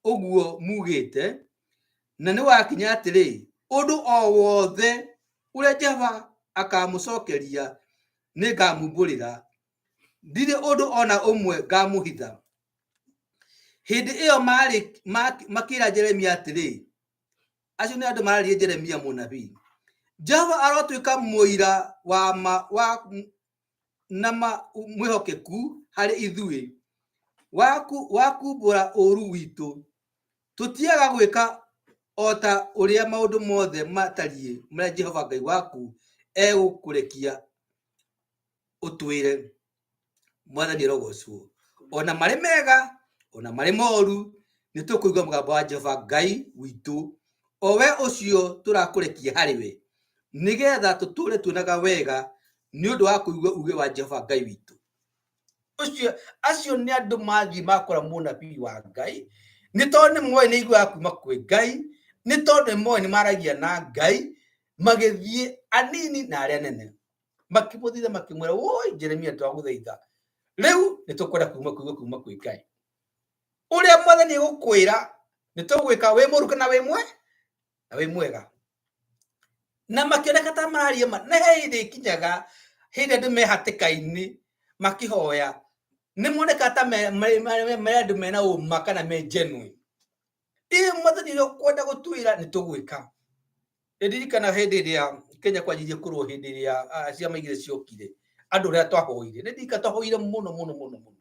[SPEAKER 2] ũguo mugĩte, na nĩ wakinya atĩrĩ, ũndũ o wothe ũrĩa Jehova akamũcokeria nĩ ngamumbũrĩra, ndirĩ ũndũ o na ũmwe ngamũhitha. Hĩndĩ ĩyo marĩ makĩra Jeremia atĩrĩ, acio nĩ andũ mararia Jeremia mũnabii, Jehova arotuĩka mũira wa ma wa na ma mwĩhokeku harĩ ithuĩ, wa kumbũra ũũru witũ. Tũtiaga gwĩka o ta ũrĩa maũndũ mothe matariĩ marĩa Jehova Ngai waku egũkũrekia ũtwĩre. Mwathani arogocwo. Ona marĩ mega, ona marĩ moru, nĩ tũkũigua mũgambo wa Jehova Ngai witũ, o we ũcio tũrakũrekia harĩ we, nĩgetha tũtũũre tuonaga wega nĩ ũndũ wa kũigua uge wa Jehova Ngai witũ. Ũcio acio nĩ andũ mathiĩ makora mũnabii wa Ngai, nĩ tondũ nĩ moĩ nĩ iguaga kuma kwĩ Ngai, nĩ tondũ nĩ moĩ nĩ maragia na Ngai, magĩthiĩ anini na arĩa anene, makĩmũthitha makĩmwĩra, woi Jeremia, twagũthaitha rĩu nĩ tũkwenda kuma kũigua kuma kwĩ Ngai. Ũrĩa mwathani egũkwĩra nĩ tũgwĩka, wĩ mũru kana wĩ mwe na wĩ mwega. Na makĩoneka ta mararia ma, na he hĩndĩ ĩkinyaga hĩndĩ andũ me hatĩka-inĩ makĩhoya, nĩ moneka ta me andũ mena ũma kana me genuine. Ĩ mwathani ũrĩa ũkwenda gũtwĩra nĩ tũgwĩka. Nĩndirikana hĩndĩ ĩrĩa Kenya kwanjirie kũrũo, hĩndĩ ĩrĩa ciama igĩrĩ ciokire, andũ ũrĩa twahoire, nĩndirikana twahoire mũno mũno mũno mũno.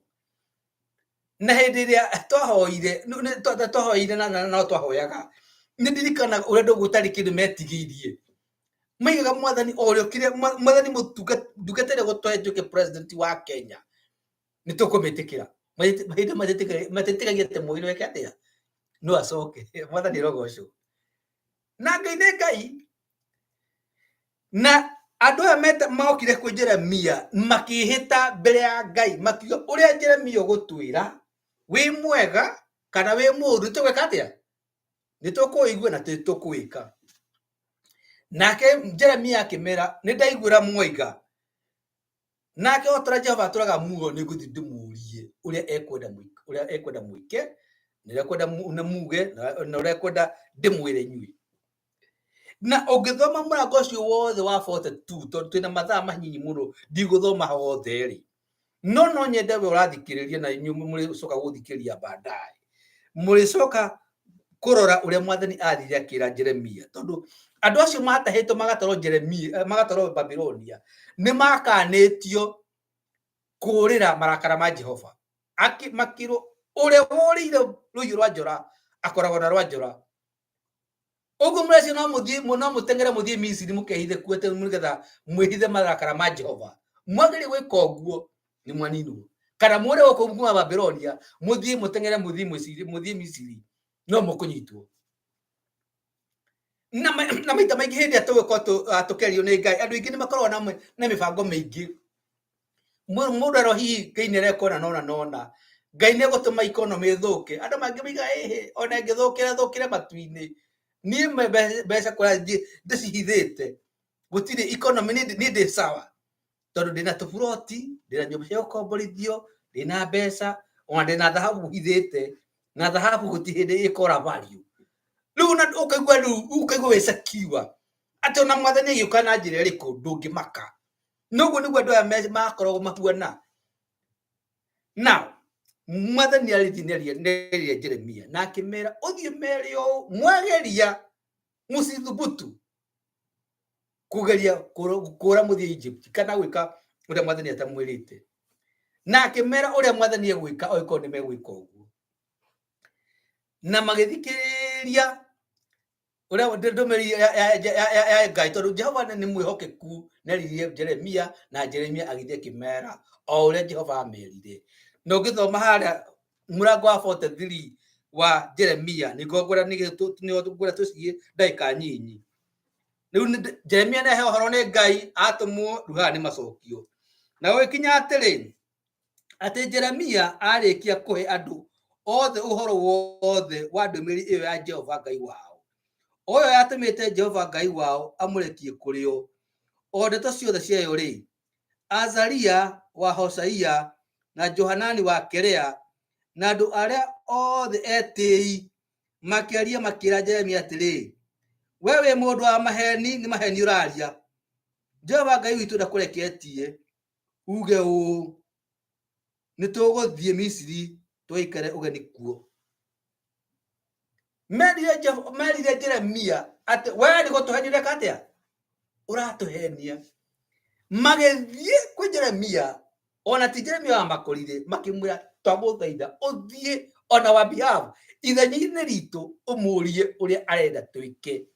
[SPEAKER 2] Na hĩndĩ ĩrĩa twahoire, twahoire na no twahoyaga, nĩndirikanaga ũrĩa andũ gũtarĩ kĩndũ metigĩirie. Maigaga mwathani o ũrĩa kĩrĩa mwathani ndungata ĩrĩa ũgũtũhe ĩtuĩke president wa Kenya, nĩ tũkũmĩtĩkĩra. Hĩndĩ matetĩkagia atĩ Moi no eke atĩa, no acoke. Mwathani arogocwo. Na Ngai nĩ Ngai. Na andũ aya mokire kwĩ Jeremia makĩhĩta mbere ya Ngai, makiuga ũrĩa Jeremia ũgũtwĩra wĩ mwega kana wĩ mũũru, nĩ tũgwĩka atĩa? Nĩ tũkũigua na tũkwĩka. Nake Jeremia akĩmera, nĩ ndaiguĩra mwoiga. Nake o ta ũrĩa Jehova atũũraga muoyo, nĩ ngũthiĩ ndĩmũũrie ũrĩa ekwenda mwĩke, ũrĩa ekwenda mwĩke, na ũrĩa ekwenda na muge, na ũrĩa ekwenda ndĩmwĩre inyuĩ. Na ũngĩthoma mũrango ũcio wothe wa 42, tondũ twĩna mathaa manyinyi mũno, ndigũthoma hothe rĩ, no no nyende we ũrathikĩrĩria na inyuĩ mũrĩcoka gũthikĩrĩria baadaye, mũrĩcoka kũrora ũrĩa mwathani athire akĩra Jeremia, tondũ andũ acio matahĩtwo magatwarwo Jeremia, magatwarwo Babilonia, nĩ makanĩtio kũũrĩra marakara ma Jehova. Makĩrwo ũrĩa wũrĩire rũhiũ rwa njora akoragwo na rwa njora. Ũguo mũreciria no mũthiĩ, no mũteng'ere mũthiĩ Misiri mũkehithe kuo atĩ nĩgetha mwĩhithe marakara ma Jehova. Mwagĩrĩire gwĩka ũguo nĩ mwaninwo. Kana mũre gũkũ kuma Babilonia mũthiĩ mũteng'ere mũthiĩ Misiri, mũthiĩ Misiri no mũkũnyitwo. Na maita maingĩ hĩndĩ ĩrĩa tũgũkorwo tũkĩario nĩ Ngai, andũ aingĩ nĩ makoragwo na mĩbango mĩingĩ. Mũndũ ero hihi Ngai nĩ areka ũna na ũna na ũna, Ngai nĩ egũtũma economy ĩthũke. Andũ mangĩ maiga ĩhĩ, ona ĩngĩthũkĩra ĩthũkĩre matu-inĩ. Niĩ mbeca kũrĩa ndĩcihithĩte, gũtirĩ economy, niĩ ndĩ sawa. Tondũ ndĩna tũburoti, ndĩna nyũmba cia gũkomborithio, ndĩna mbeca, ona ndĩna thahabu hithĩte, na thahabu gũtirĩ hĩndĩ ĩkora value. Rĩu ona ũkaigua rĩu ũkaigua wĩ secure, atĩ ona mwathani agĩũka na njĩra ĩrĩkũ ndũngĩmaka. Noguo nĩguo andũ aya makoragwo mahuana. Now, mwathani arĩtie nĩarĩria Jeremia na akĩmera ũthiĩ mere ũũ, mwageria mũcithubutu kũgeria kũra mũthiĩ Egypt kana gwĩka ũrĩa mwathani atamwĩrĩte. Na akĩmera ũrĩa mwathani egwĩka oĩkorwo nĩ megwĩka ũguo. Na magĩthikĩrĩria ũrĩa ndũmĩrĩri ya Ngai, tondũ Jehova nĩ mwĩhokeku, nĩaririe Jeremia na Jeremia agĩthiĩ akĩmera o ũrĩa Jehova amerire. Na ũngĩthoma harĩa mũrango wa 43 wa Jeremia nĩguo ngwenda nĩguo ngwenda tũciĩ ndagĩka nyinyi. Rĩu Jeremia nĩ aheo ũhoro nĩ Ngai atũmwo, rĩu haha nĩ macokio. Na gũgĩkinya atĩrĩ, atĩ Jeremia arĩkia kũhe andũ othe ũhoro wothe wa ndũmĩrĩri ĩyo ya Jehova Ngai wao, o ĩyo yatũmĩte Jehova Ngai wao amũrekie kũrĩ o, o ndeto ciothe ciayo-rĩ, Azaria wa Hoshaia na Johanani wa Kerea na andũ arĩa othe etĩĩi makĩaria makĩra Jeremia atĩrĩ, we wĩ mũndũ wa maheni, nĩ maheni ũraria. Jehova Ngai witũ ndakũreketie uge ũũ, nĩ tũgũthiĩ Misiri tũgaikare ũgeni kuo. Merire Jeremia atĩ we nĩ gũtũhenia ũreka atĩa, ũratũhenia. Magĩthiĩ kwĩ Jeremia, ona ti Jeremia wamakorire, makĩmwĩra twagũthaitha ũthiĩ on our behalf ithenya-inĩ ritũ ũmũrie ũrĩa arenda twĩke.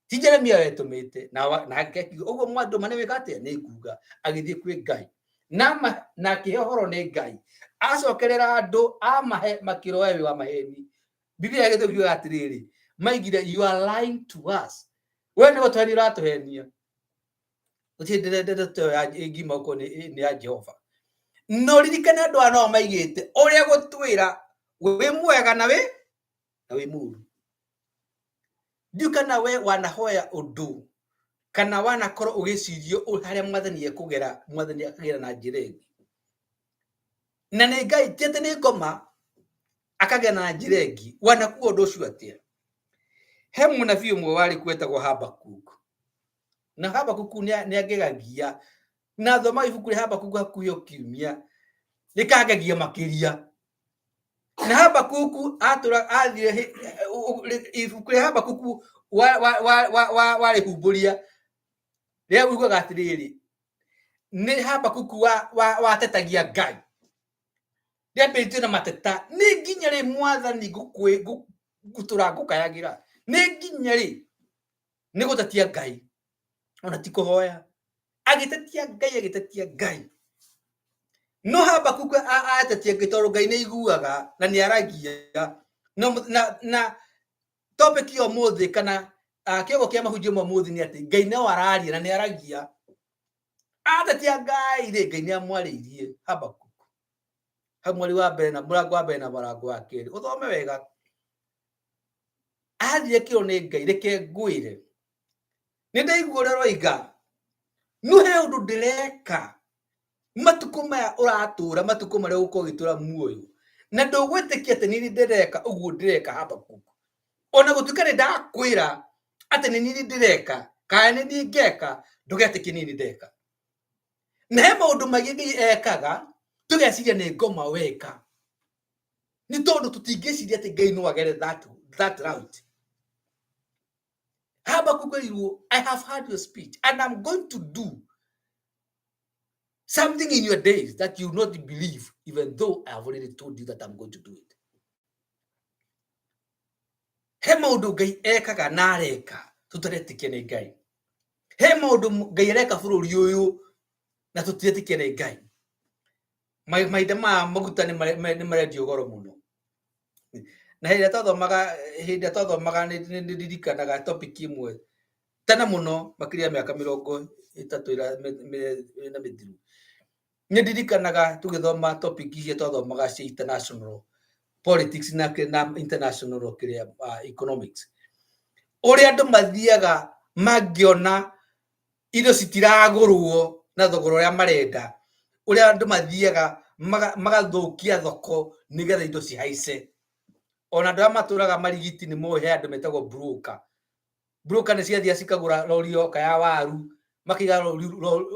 [SPEAKER 2] Ti Jeremia wetũmĩte nake akiuga ũguo mwandũma nĩ wĩka atĩa, nĩ nguga. Agĩthiĩ kwĩ Ngai na akĩhe ũhoro nĩ Ngai, acokerera andũ amahe makĩroya wĩ wa maheni. Biblia yagĩte kiuga atĩrĩrĩ, maigire you are lying to us, we nĩ gũtũhenia ũratũhenia. Gũtirĩ ndeto ĩyo ĩngiuma gũkorwo nĩ ya Jehova. No ririkane andũ aya no maigĩte ũrĩa gũtwĩra wĩ mwega na wĩ mũru. Ndiũ kana we wanahoya ũndũ kana wanakorwo ũgĩcirio harĩa mwathani ekũgera, mwathani akagera na njĩra ĩngĩ, na nĩ Ngai ti atĩ nĩ ngoma, akagera na njĩra ĩngĩ. Wanakuwa ũndũ ũcio atĩa? He mũnabii ũmwe warĩ kuo etagwo Habakuk, na Habakuku nĩ angegagia, na thoma ibuku rĩa Habakuku hakuhĩ o kiumia rĩkangegia makĩria. Na Habakuku atũra athire ibuku rĩa Habakuku warĩhumbũria rĩa ugaga atĩrĩrĩ, nĩ Habakuku watetagia Ngai, rĩambĩrĩtio na mateta, nĩ nginya rĩ mwathani ngũtũra ngũkayagĩra, nĩ nginya rĩ? Nĩ gũtetia Ngai, ona ti kũhoya, agĩtetia Ngai, agĩtetia Ngai. No Habakuku atetia Ngai tondũ Ngai nĩ aiguaga na nĩ aragia. Na topic ya ũmũthĩ kana kĩongo kĩa mahunjio ma ũmũthĩ nĩ atĩ Ngai no araria na nĩ aragia. Atetia Ngai rĩ, Ngai nĩ amwarĩirie Habakuku hau mweri wa mbere na mũrango wa mbere na mũrango wa kerĩ, ũthome wega. Athire kĩo nĩ Ngai, reke ngwĩre, nĩ ndaigua ũrĩa ũroiga, no he ũndũ ndĩreka matukũ maya ũratũra, matukũ marĩa ũgũkorwo ũgĩtũra muoyo, na ndũgwĩtĩkia atĩ nĩ niĩ ndĩreka ũguo ndĩreka Habakuku. Ona gũtuĩka nĩ ndakwĩra atĩ nĩ niĩ ndĩreka kana nĩ niĩ ngeka, ndũgetĩkie nĩ niĩ ndeka. Na he maũndũ maingĩ Ngai ekaga tũgeciria nĩ ngoma weka, nĩ tondũ tũtingĩciria atĩ Ngai no agere that route. Habakkuk erirwo, I have heard your speech and I'm going to do something in your days that you will not believe, even though I have already told you that I'm going to do it. He maũndũ Ngai ekaga na areka tũtaretĩkia nĩ Ngai. He maũndũ Ngai areka bũrũri ũyũ na tũtiretĩkia nĩ Ngai. Mahinda maya maguta nĩ marendio goro mũno. Na hĩndĩ ĩrĩa twathomaga nĩ ndirikanaga topic ĩmwe tene mũno, makĩria ya mĩaka 30 ĩna mĩthiru. Nĩ ndirikanaga tũgĩthoma topic iria twathomaga cia international politics na international kĩrĩa economics, ũrĩa andũ mathiaga mangĩona indo citiragũrwo na thogora ũrĩa marenda, ũrĩa andũ mathiaga magathũkia thoko nĩgetha indo cihaice. Ona andũ arĩa matũraga Marigiti nĩ moĩ he andũ metagwo broker. Broker nĩ ciathiaga cikagũra rori yoka ya waru, makaiga rori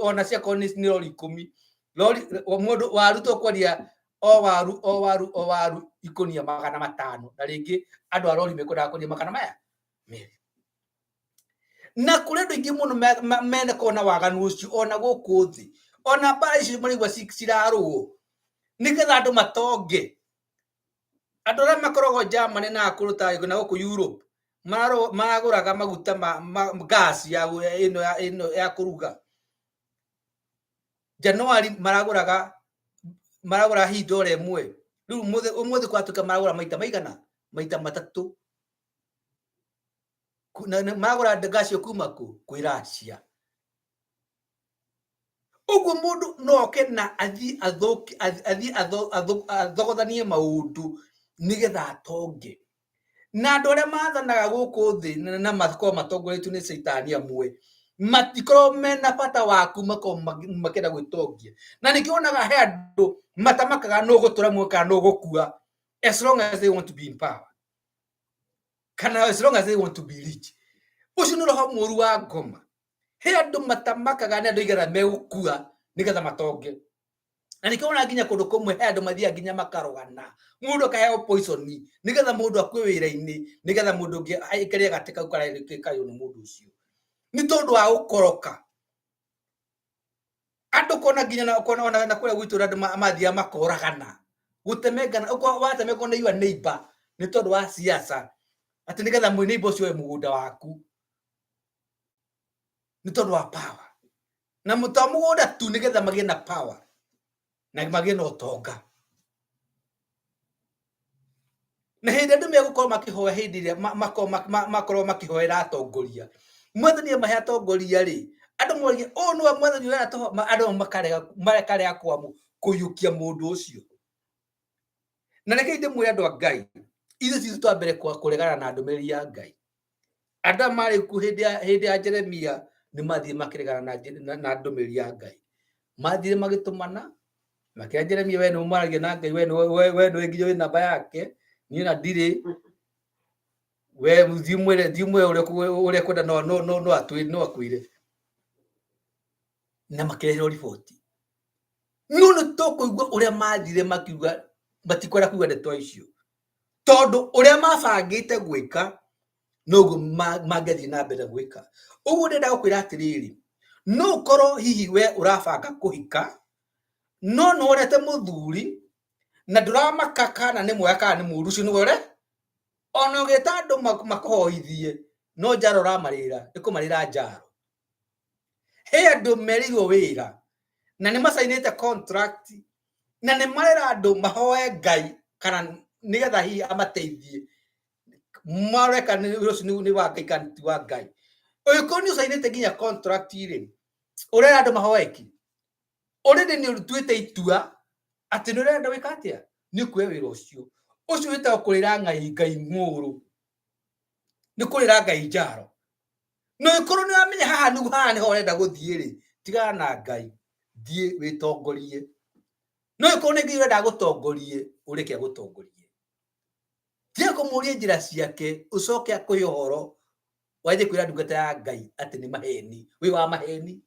[SPEAKER 2] ona ciakorwo nĩ rori 10 rori o mũndũ waru tũkwendia o waru o waru o waru ikũnia 500, na rĩngĩ andũ a rori mekwendaga kwendia 200. Na kũrĩ andũ aingĩ mũno menakorwo na waganu ũcio ona gũkũ thĩ, ona mbara icio maraigua cirarũo nĩgetha andũ matonge. Andũ arĩa makoragwo Germany na kũndũ ta na gũkũ Europe maragũraga maguta ma gas ya ĩno ya kũruga January, maragũraga hihi ndora ĩmwe, rĩu ũmũthĩ kwatuĩka maragũra maita maigana Maita matatũ. Na magũra ngaci ĩyo kuma kũ? Kwĩ Russia. Ũguo mũndũ no oke na athiĩ athũki athiĩ athogothanie maũndũ nĩgetha atonge. Na andũ arĩa mathanaga gũkũ thĩ na makoragwo matongoretio nĩ caitani amwe, matikoragwo mena bata waku, makoragwo makĩenda gwĩtongia. Na nĩkĩo wonaga he andũ matamakaga nũ ũgũtũra muoyo kana nũ ũgũkua, as long as they want to be in power, kana as long as they want to be rich. Ũcio nĩ roho mũru wa ngoma. He andũ matamakaga nĩ andũ igana megũkua nĩgetha matonge. Na nĩkĩo wona nginya kũndũ kũmwe he andũ mathiaga nginya makarogana, mũndũ akaheo poison nĩgetha mũndũ akue wĩra-inĩ, nĩgetha mũndũ ũngĩ aikarie gatĩ kau karĩa nĩ mũndũ ũcio, nĩ tondũ wa gũkoroka andũ. Kona nginya na kona ona na kũrĩa gwitũ andũ mathiaga makoragana, gũtemengana, watemengwo nĩ your neighbor nĩ tondũ wa siasa, atĩ nĩgetha mwĩ neighbor ũcio oe mũgũnda waku nĩ tondũ wa power, na to mũgũnda tu, nĩgetha magĩe na power na magĩe na ũtonga. Na hĩndĩ andũ megũkorwo makĩhoya, hĩndĩ ĩrĩa makorwo makĩhoera atongoria, Mwathani amahe atongoria rĩ, andũ morie, "Ũũ nĩwe Mwathani ũrĩa tũho?" Andũ makarega, makarega kũiyũkia mũndũ ũcio. Na rekei ndĩmwĩre, andũ a Ngai, ithuĩ ti twambere kũregana na ndũmĩrĩri ya Ngai. Andũ aya marĩ kuo hĩndĩ ya Jeremia nĩ mathire makĩregana na ndũmĩrĩri ya Ngai. Mathire magĩtũmana makĩra Jeremia, "We nĩ ũmaragia na Ngai, we nĩwe nginya wĩ namba yake, niĩ na ndirĩ. We thiĩ mwĩre ũrĩa kwenda, no akwĩre." Na makĩreherwo riboti. No nĩ tũkũigua ũrĩa mathire makiuga matikwenda kuga ndeto icio, tondũ ũrĩa mabangĩte gwĩka noguo mangĩathiĩ na mbere gwĩka ũguo. Ndĩrenda gũkwĩra atĩrĩrĩ, no ũkorwo hihi we ũrabanga kũhika, no nĩ wonete mũthuri na ndũramaka kana nĩ mwega kana nĩ mũũru. Ũcio nĩwe ũre ona ũgĩta andũ makũhoithie, no njaro ũramarĩra, nĩ kũmarĩra njaro. He andũ merĩirwo wĩra na nĩ macainĩte contract, na nĩ marera andũ mahoe Ngai kana nĩgetha hihi amateithie, mareka nĩ ũcio nĩ wa Ngai kana ti wa Ngai. Ũngĩkorwo nĩ ũcainĩte nginya contract rĩ, ũrera andũ mahoe ki, already nĩ ũtuĩte itua atĩ nĩ ũrenda gwĩka atĩa, nĩ ũkuoya wĩra ũcio. Ũcio wĩtagwo kũrĩra Ngai ng'ũrũ, nĩ kũrĩra Ngai njaro. No ĩkorwo nĩ wamenya haha nĩguo, haha nĩho ũrenda gũthiĩ rĩ, tigana na Ngai, thiĩ wĩtongorie. No ĩkorwo nĩ Ngai ũrenda agũtongorie, ũreke agũtongorie. Tiga kũmũria njĩra ciake, ũcoke akũhe ũhoro wanjie kwĩra ndungata ya Ngai atĩ nĩ maheni, wĩ wa maheni.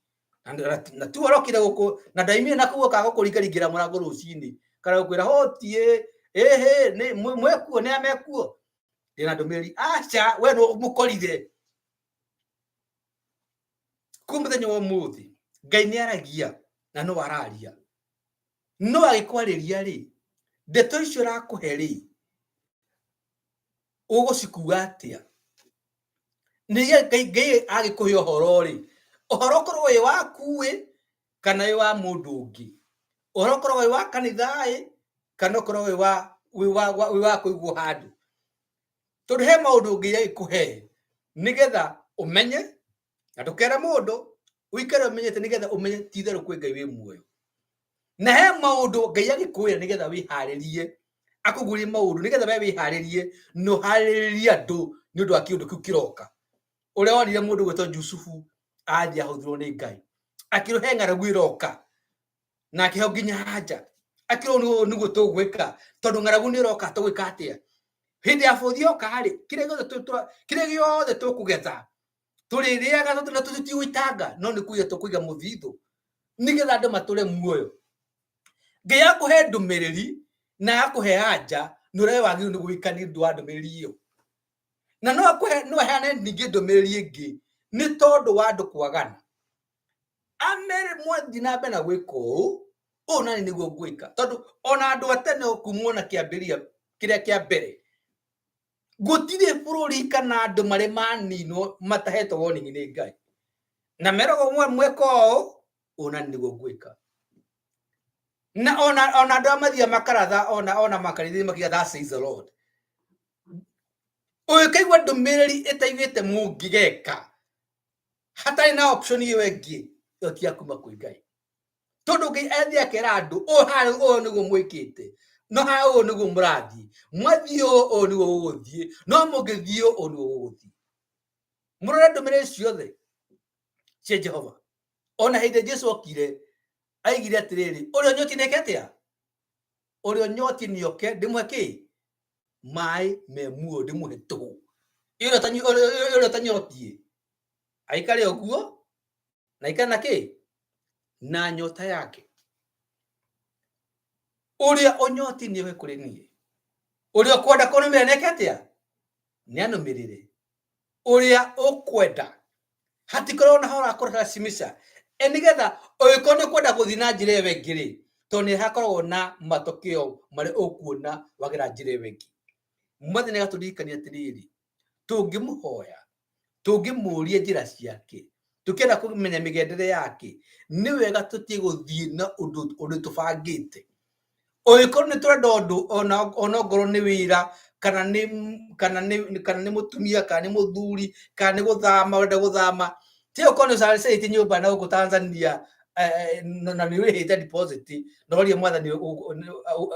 [SPEAKER 2] Na tu ũrokire gũkũ na ndaimire na kũu okaga gũkũringaringĩra mũrango rũcinĩ kana gũkwĩra hotiĩ ĩhĩ nĩ mwekuo nĩ amekuo ndĩna ndũmĩrĩri. Aca, we nĩ mũkorire kuu mũthenya wa ũmũthĩ. Ngai nĩ aragia na no araria, no agĩkwarĩria rĩ, ndeto icio arakũhe rĩ, ũgũcikua atĩa? Nĩ Ngai agĩkũhe ũhoro rĩ, ũhoro ũkorwo wĩ waku ĩ kana wĩ wa mũndũ ũngĩ, ũhoro ũkorwo wĩ wa kanitha ĩ kana ũkorwo wĩ wa kũigwo handũ, tondũ he maũndũ Ngai agĩkũhe nĩgetha ũmenye na ndũkere mũndũ, ũikare ũmenyete, nĩgetha ũmenye ti itherũ kwĩ Ngai wĩ muoyo. Na he maũndũ Ngai agĩkwĩra nĩgetha wĩharĩrie, akũguũrie maũndũ nĩgetha we wĩharĩrie na ũharĩrĩrie andũ nĩ ũndũ wa kĩũndũ kĩu kĩroka. Ũrĩa wonire mũndũ gwĩtwo Jusufu athiĩ ahũthĩrwo nĩ Ngai, akĩrwo he ng'aragu ĩroka, na akĩheo nginya anja, akĩrwo nĩguo tũgwĩka, tondũ ng'aragu nĩ ĩroka, tũgwĩka atĩa hĩndĩ ya bũthi yoka rĩ? Kĩrĩa gĩothe tũkũgetha tũrĩrĩaga na tũtigũitanga, no nĩ kũiga tũkũiga mũthithũ nĩgetha andũ matũre muoyo. Ngai akũhe ndũmĩrĩri na akũhe anja nĩ ũrĩa wagĩrĩirwo nĩ gwĩka nĩ ũndũ wa ndũmĩrĩri ĩyo. Na no akũhe, no aheane ningĩ ndũmĩrĩri ĩngĩ nĩ tondũ wa andũ kwagana, amere mwathiĩ na mbere na gwĩka ũũ ũũ, nani nĩguo ngwĩka. Tondũ ona andũ a tene kuma ona kĩambĩrĩria kĩrĩa kĩa mbere, gũtirĩ bũrũri kana andũ marĩ maninwo matahetwo warning nĩ Ngai na meragwo mweka ũũ ũũ, nani nĩguo ngwĩka. Na ona andũ arĩa mathiaga makaratha ona makanitha-inĩ makiuga, "That says the Lord," Ũngĩkaigua ndũmĩrĩri ĩtaiguĩte mũngĩgeka hatarĩ na option ĩyo ĩngĩ, ĩyo ti ya kuma kwĩ Ngai. Tondũ Ngai athiĩ akera andũ ũũ harĩ ũũ nĩguo mwĩkĩte, no haha ũũ nĩguo mũrathiĩ, mwathiĩ ũũ ũũ nĩguo gũgũthiĩ, no mũngĩthiĩ ũũ ũũ nĩguo gũgũthiĩ. Mũrore ndũmĩrĩri ciothe cia Jehova. Ona hĩndĩ Jesu okire aigire atĩrĩrĩ, ũrĩa ũnyotiĩ nĩeke atĩa? Ũrĩa ũnyotiĩ nĩoke ndĩmũhe kĩ? Maĩ me muoyo ndĩmũhe tũhũ. Ũrĩa ũtanyotiĩ aikare ũguo na aikare na kĩ? Na nyota yake. Ũrĩa ũnyotiĩ nĩoke kũrĩ niĩ. Ũrĩa ũkwenda kũnũmĩrĩra nĩeke atĩa? Nĩanũmĩrĩre. Ũrĩa ũkwenda hatikorwo na hora kũracimica e nĩgetha ũngĩkorwo nĩ ũkwenda gũthiĩ na njĩra ĩyo ĩngĩ rĩ, tondũ nĩ hakoragwo na matokeo marĩa ũkuona wagera njĩra ĩyo ĩngĩ. Mwathani agatũririkania atĩrĩrĩ, tũngĩmũhoya, tũngĩmũria njĩra ciake, tũkĩenda kũmenya mĩgendere yake, nĩ wega tũtige gũthiĩ na ũndũ ũrĩa tũbangĩte. Ũngĩkorwo nĩ tũrenda ũndũ ona ongorwo nĩ wĩra kana nĩ kana nĩ kana nĩ mũtumia kana nĩ mũthuri kana nĩ gũthama ũrenda gũthama, ti ũkorwo nĩ ũcarĩtie nyũmba na gũkũ Tanzania na nĩ ũrĩhĩte deposit na ũroria mwathani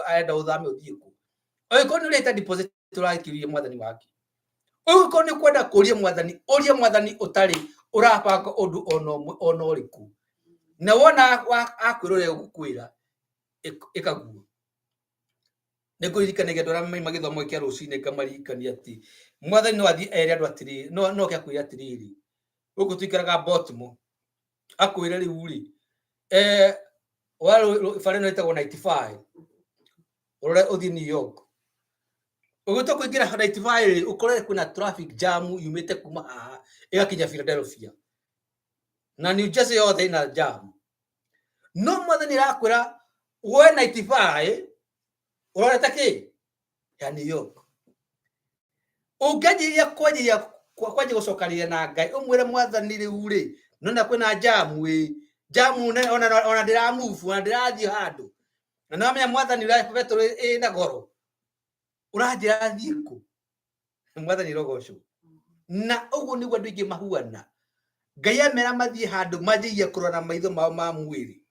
[SPEAKER 2] arenda ũthame ũthiĩ kũ. Ũngĩkorwo nĩ ũrĩhĩte deposit ũrakĩũria mwathani wake. Ũngĩkorwo nĩ ũkwenda kũria mwathani, ũria mwathani ũtarĩ ũrabanga ũndũ ona ũmwe ona ũrĩkũ. Na wona akwĩra ũrĩa egũkwĩra, ĩkaguo. Nĩ ngũririkanagia andũ arĩa maima gĩthomo kĩa rũcinĩ ngamaririkania atĩ mwathani no athiĩ ere andũ atĩrĩrĩ, no no oke akwĩre atĩrĩrĩ, gũkũ tũikaraga Baltimore, akwĩre rĩu rĩ, bara ĩno ĩtagwo 95, ũrore ũthiĩ New York. Ũgĩtua kũingĩra 95 rĩ, ũkore kwĩna traffic jam yumĩte kuma haha ĩgakinya Philadelphia. Na New Jersey yothe ĩna jam. No mwathani arakwĩra woe 95 ũrorete kĩ? Ya New York. Ũngĩanjĩrĩria kwanjĩrĩria kwanjia gũcokanĩrĩria na Ngai ũmwĩre mwathani rĩu rĩ, nona kwĩna jamu ĩ, jamu ona ona ndĩra move ona ndĩrathiĩ handũ. Na nĩwamenya mwathani ũrĩa betũrũ ĩna goro. Ũranjĩra thiĩ kũ? Mwathani rogocwo. Na ũguo nĩguo andũ aingĩ mahuana. Ngai amera mathiĩ handũ manjagia kũrora na maitho mao ma mwĩrĩ.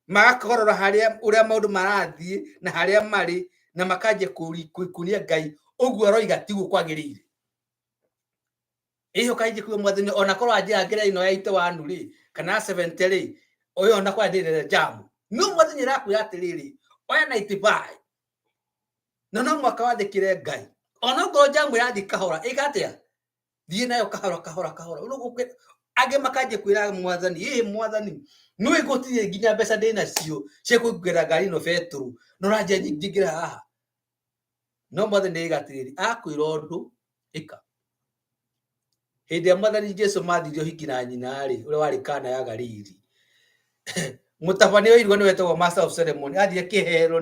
[SPEAKER 2] Magakorora harĩa ũrĩa maũndũ marathiĩ na harĩa marĩ na makanjia kuonia Ngai ũguo aroiga tiguo kwagĩrĩire. Ĩho kaingĩ kuga mwathani ona korwo anjĩra ngĩra ĩno ya 81 rĩ kana ya 70 rĩ, ũyũ ona kwa ndĩrere jamu. No mwathani arakwĩra atĩrĩrĩ, oya 95 na no mwaka wathĩkĩre Ngai. Ona okorwo jamu ĩrathiĩ kahora, ĩka atĩa? Thiĩ nayo kahora kahora kahora. Angĩ makanjia kwĩra mwathani, ĩ mwathani, nĩũĩ gũtirĩ nginya mbeca ndĩnacio cia kũingĩra ngari ĩno betũrũ, na ũranjĩra nyingĩre haha. No mwathani nĩaiga atĩrĩrĩ, akwĩra ũndũ, ĩka. Hĩndĩ ĩrĩa mwathani Jesu mathire ũhiki na nyina rĩ, ũrĩa warĩ Kana ya Galili, mũtabania wa iruga nĩwe wetagwo master of ceremony, athiĩ akĩherwo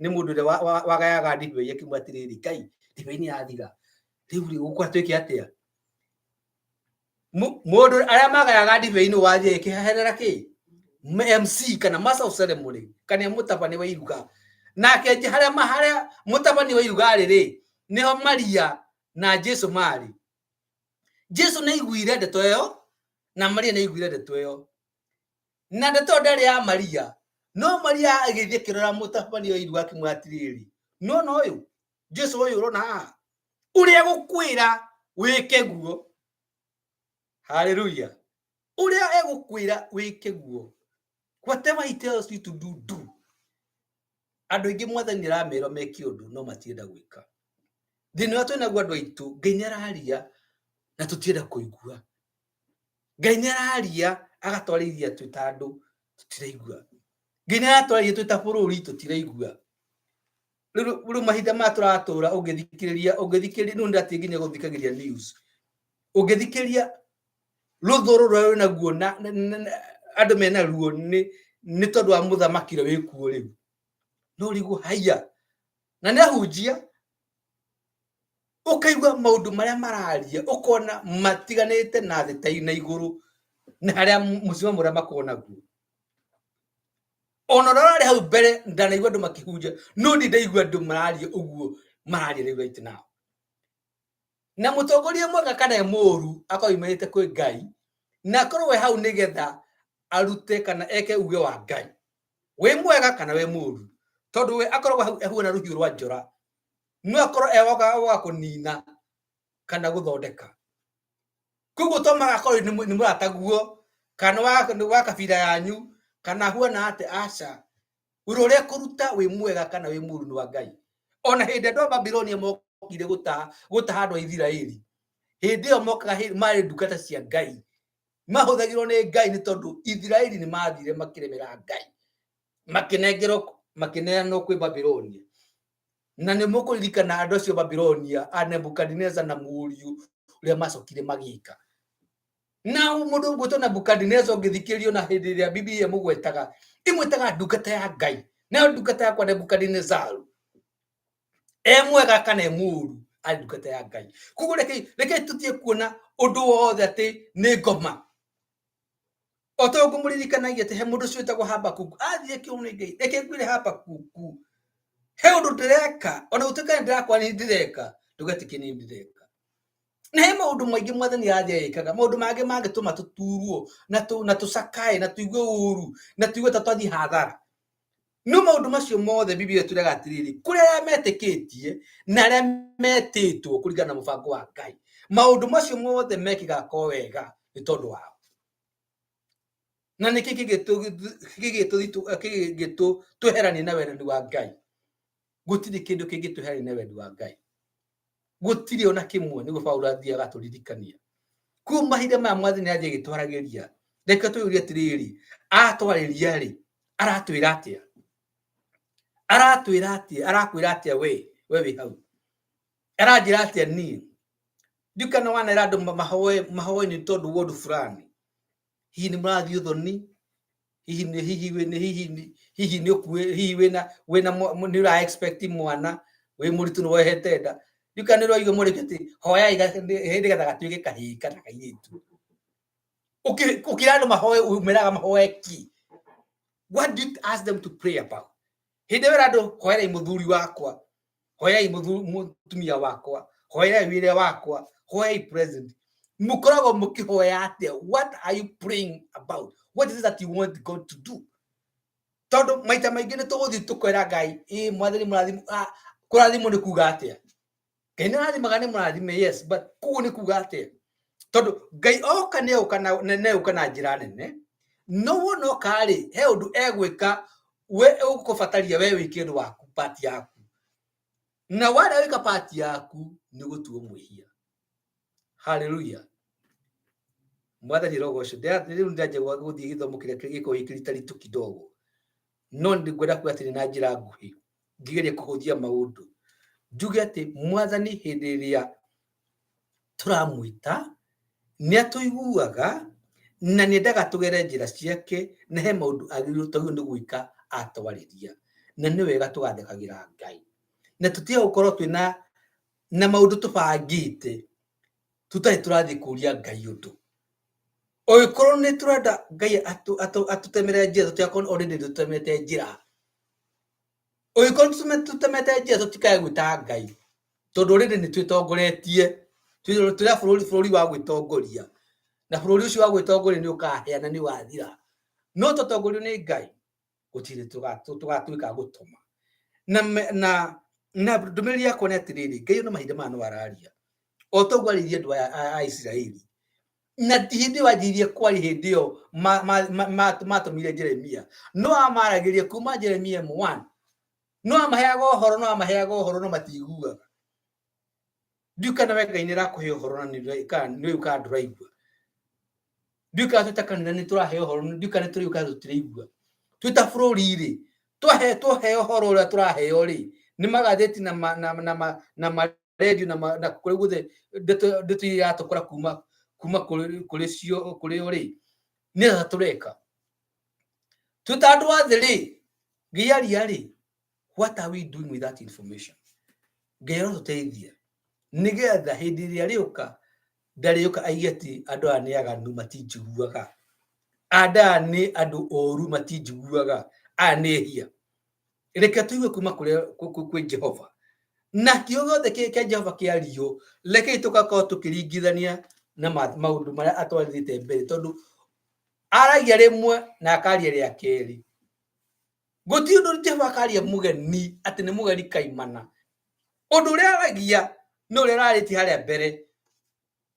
[SPEAKER 2] nĩ mũndũ ũrĩa wagayaga ndibei, akĩmwĩra atĩrĩrĩ, Ngai, ndibei nĩ yathira, rĩu rĩ, gũkũ twĩke atĩa? Mũndũ arĩa magayaga ndibei nĩ wathiĩ akĩheherera kĩ? MC kana master of ceremony kana mũtabania wa iruga. Nake harĩa harĩa mũtabania wa iruga arĩ rĩ, nĩho Maria na Jesu marĩ. Jesu nĩ aiguire ndeto ĩyo na Maria nĩ aiguire ndeto ĩyo. Na ndeto ĩyo ndĩarĩ ya Maria, no Maria agĩthiĩ akĩrora mũtabania wa iruga akĩmwĩra atĩrĩrĩ, nĩwona ũyũ Jesu ũyũ ũrona haha, ũrĩa egũkwĩra wĩke guo. Haleluya. Ũrĩa egũkwĩra wĩke guo. Whatever he tells you to do, do. Andũ aingĩ mwathani aramera meke ũndũ no matienda gwĩka. Thĩna ũrĩa twĩnaguo andũ aitũ, Ngai nĩ araria na tũtienda kũigua. Ngai nĩ araria agatwarĩria twĩ ta andũ tũtiraigua. Ngai nĩ aratwarĩria twĩ ta bũrũri tũtiraigua. Rĩu mahinda maya tũratũra ũngĩthikĩrĩria, ũngĩthikĩrĩria, rĩu nĩndatiĩ nginya gũthikagĩrĩria news. Ũngĩthikĩrĩria rũthũ rũrĩa rwĩnaguo na andũ mena ruo nĩ tondũ wa mũthamaki ũrĩa wĩkuo rĩu. No ũrigwo haiya, na nĩ ahunjia, ũkaigua maũndũ marĩa mararia, ũkona matiganĩte na thĩ ta na igũrũ, na harĩa mũsimamo ũrĩa makoragwo naguo. Ona ũrĩa ũrarĩ hau mbere ndanaigua andũ makĩhunjia, no ndi ndaigua andũ mararia ũguo mararia rĩu right now. Na mũtongoria mwega kana e mũru akorwo yumĩrĩte kwĩ Ngai, na akorwo we hau nĩgetha arute kana eke uge wa Ngai, wĩ mwega kana wĩ mũru, tondũ we akoragwo hau ehuana rũhiũ rwa njora, no akorwo ewoka wa kũnina kana gũthondeka. Koguo to magakorwo nĩ mũrataguo kana wa kabira yanyu kana huana atĩ, aca. Wĩra ũrĩa kũruta wĩ mwega kana wĩ mũru nĩ wa Ngai. Ona hĩndĩ andũ a Babilonia mokire gũtaha andũ a Isiraeli, hĩndĩ ĩyo mokaga marĩ ndungata cia Ngai, mahũthagĩrwo nĩ Ngai, nĩ tondũ Isiraeli nĩ mathire makĩremera Ngai, makĩnengerwo, makĩneanwo kwĩ Babilonia. Na nĩ mũkũririkana andũ acio Babilonia a Nebukadineza na mũriũ ũrĩa macokire magĩka. Na mũndũ ũgwĩtwo Nebukadineza ũngĩthikĩrĩrio na hĩndĩ ĩrĩa Bibilia ĩmũgwetaga, ĩmwĩtaga ndungata ya Ngai. Nayo ndungata yakwa Nebukadinezaru, e mwega kana e mũũru, arĩ ndungata ya Ngai. Koguo reke tũtige kuona ũndũ wothe atĩ nĩ ngoma. O ta ũguo ngũmũririkanagia atĩ he mũndũ ũcio wĩtagwo Habakuku athiĩ kĩo nĩ Ngai. Reke ngwĩre Habakuku, he ũndũ ndĩreka, ona gũtuĩka nĩ ndĩrakwa nĩ ndĩreka, ndũgetĩkie nĩ ndĩreka. Na he maũndũ maingĩ mwathani arathiĩ agĩkaga, maũndũ mangĩ mangĩtũma tũturwo na tũcakae na tũigue ũru na tũigue ta twathiĩ hathara. No maũndũ macio mothe Bibilia ĩtwĩraga atĩrĩrĩ, kũrĩ arĩa metĩkĩtie na arĩa metĩtwo kũringana na mũbango wa Ngai, maũndũ macio mothe mekĩkaga ko wega nĩ tondũ wao. Na nĩkĩ kĩngĩtweherania na wendi wa Ngai? Gũtirĩ kĩndũ kĩngĩtweherania na wendi wa Ngai, gũtirĩ ona kĩmwe. Nĩguo Paulo athiaga atũririkania kuo mahinda maya mwathani athiĩ agĩtwaragĩria. Reke twĩyũrie atĩrĩrĩ, atwarĩria rĩ, aratwĩra atĩa? Aratwĩra atĩa? Arakwĩra atĩa we wĩ hau? Aranjĩra atĩa niĩ? Ndiũ kana wanera andũ mahoe mahoe nĩ tondũ wa ũndũ fulani. Hihi nĩ mũrathiĩ ũthoni, hihi nĩ hihi nĩ hihi nĩ hihi nĩ ũkuĩ, hihi wĩna nĩ ũra expect mwana, wĩ mũritũ, nĩ wohete nda. Ndiũ kana nĩ ũraigua mũrĩki atĩ hoyai nĩgetha gatuĩke kahĩĩ kana kairĩtu. Ũkĩra andũ mahoe, umĩraga mahoe ki? What do you ask them to pray about? Hĩndĩ ĩyo andũ, hoerai mũthuri wakwa, hoyai mũtumia wakwa, hoyai wĩra wakwa, hoyai president, mũkoragwo mũkĩhoya atĩa? What are you praying about? What is it that you want God to do? Tondũ maita maingĩ nĩ tũgũthiĩ tũkwĩra Ngai, ĩ mwathani mũrathimo. Kũrathimwo nĩ kuga atĩa? Ngai nĩ arathimaga, nĩ mũrathime, yes, but koguo nĩ kuga atĩa? Tondũ Ngai oka nĩ egũka na njĩra nene, no wona oka rĩ, he ũndũ egwĩka we ũkũbataria we wĩke ũndũ waku, part yaku. Na warĩa wĩka part yaku, nĩ ũgũtuo mwĩhia. Haleluya, mwathani rogocwo. Rĩu ndĩranjia gũthiĩ gĩthomo kĩrĩa gĩkoragwo gĩkĩritaritũ kidogo, no nĩ ngwenda kuga atĩrĩ na njĩra nguhĩ, ngĩgeria kũhũthia maũndũ, njuge atĩ mwathani hĩndĩ ĩrĩa tũramwĩta nĩ atũiguaga na nĩ endaga tũgere njĩra ciake, na he maũndũ agĩrĩirwo twagĩrĩirwo nĩ gwĩka atwarĩria. Na nĩ wega tũgathekagĩra Ngai na tũtige gũkorwo twĩna na maũndũ tũbangĩte tũtarĩ tũrathiĩ kũria Ngai ũndũ. Ũngĩkorwo nĩ tũrenda Ngai atũtemere njĩra, tũtigakorwo already tũtemete njĩra. Ũngĩkorwo tũtemete njĩra, tũtikae gwĩta Ngai, tondũ already nĩ twĩtongoretie. Twĩ a bũrũri wa gwĩtongoria, na bũrũri ũcio wa gwĩtongoria nĩ ũkahĩa na nĩ ũgathira. No tũtongorio nĩ Ngai, gũtirĩ tũgatuĩka gũtoma. Na ndũmĩrĩri yakwa nĩ atĩrĩrĩ, Ngai ona mahinda maya no araria o toguo arĩirie andũ aya a Isiraeli. Na ti hĩndĩ ĩyo anjirie kwaria, hĩndĩ ĩyo matũmire Jeremia, no amaragĩria kuma Jeremia M1, no amaheaga ũhoro, no amaheaga ũhoro, no matiguaga. Ndiũ kana we Ngai nĩ arakũhe ũhoro na nĩ ũĩ kana ndũraigua. Ndiũ kana twĩ ta kanitha nĩ tũraheo ũhoro, ndiũ kana tũrĩ kana tũtiraigua. Twĩ ta bũrũri rĩ, twaheo ũhoro ũrĩa tũraheo rĩ, nĩ magathĩti na marendio na kũrĩa guothe ndeto iria iratũkora kuma kũrĩ cio kũrĩ o rĩ, nĩ atĩa tũreka twĩ ta andũ a thĩ rĩ? Ngai rĩ, what are we doing with that information? Ngai arotũteithia nĩgetha hĩndĩ ĩrĩa rĩũka, ndarĩũka aige atĩ andũ aya nĩ aganu, matinjiguaga, andũ aya nĩ andũ oru, matinjiguaga, aya nĩ ehia. Reke tũigue kuma kũrĩa kwĩ Jehova. Na kiugo gĩothe kĩa Jehova kĩario, rekei tũgakorwo tũkĩringithania na maũndũ marĩa atwarĩrĩte mbere, tondũ aragia rĩmwe na akaria rĩa kerĩ. Gũtirĩ ũndũ Jehova akaria mũgeni atĩ nĩ mũgeni kaimana. Ũndũ ũrĩa aragia nĩ ũrĩa ararĩtie harĩa mbere,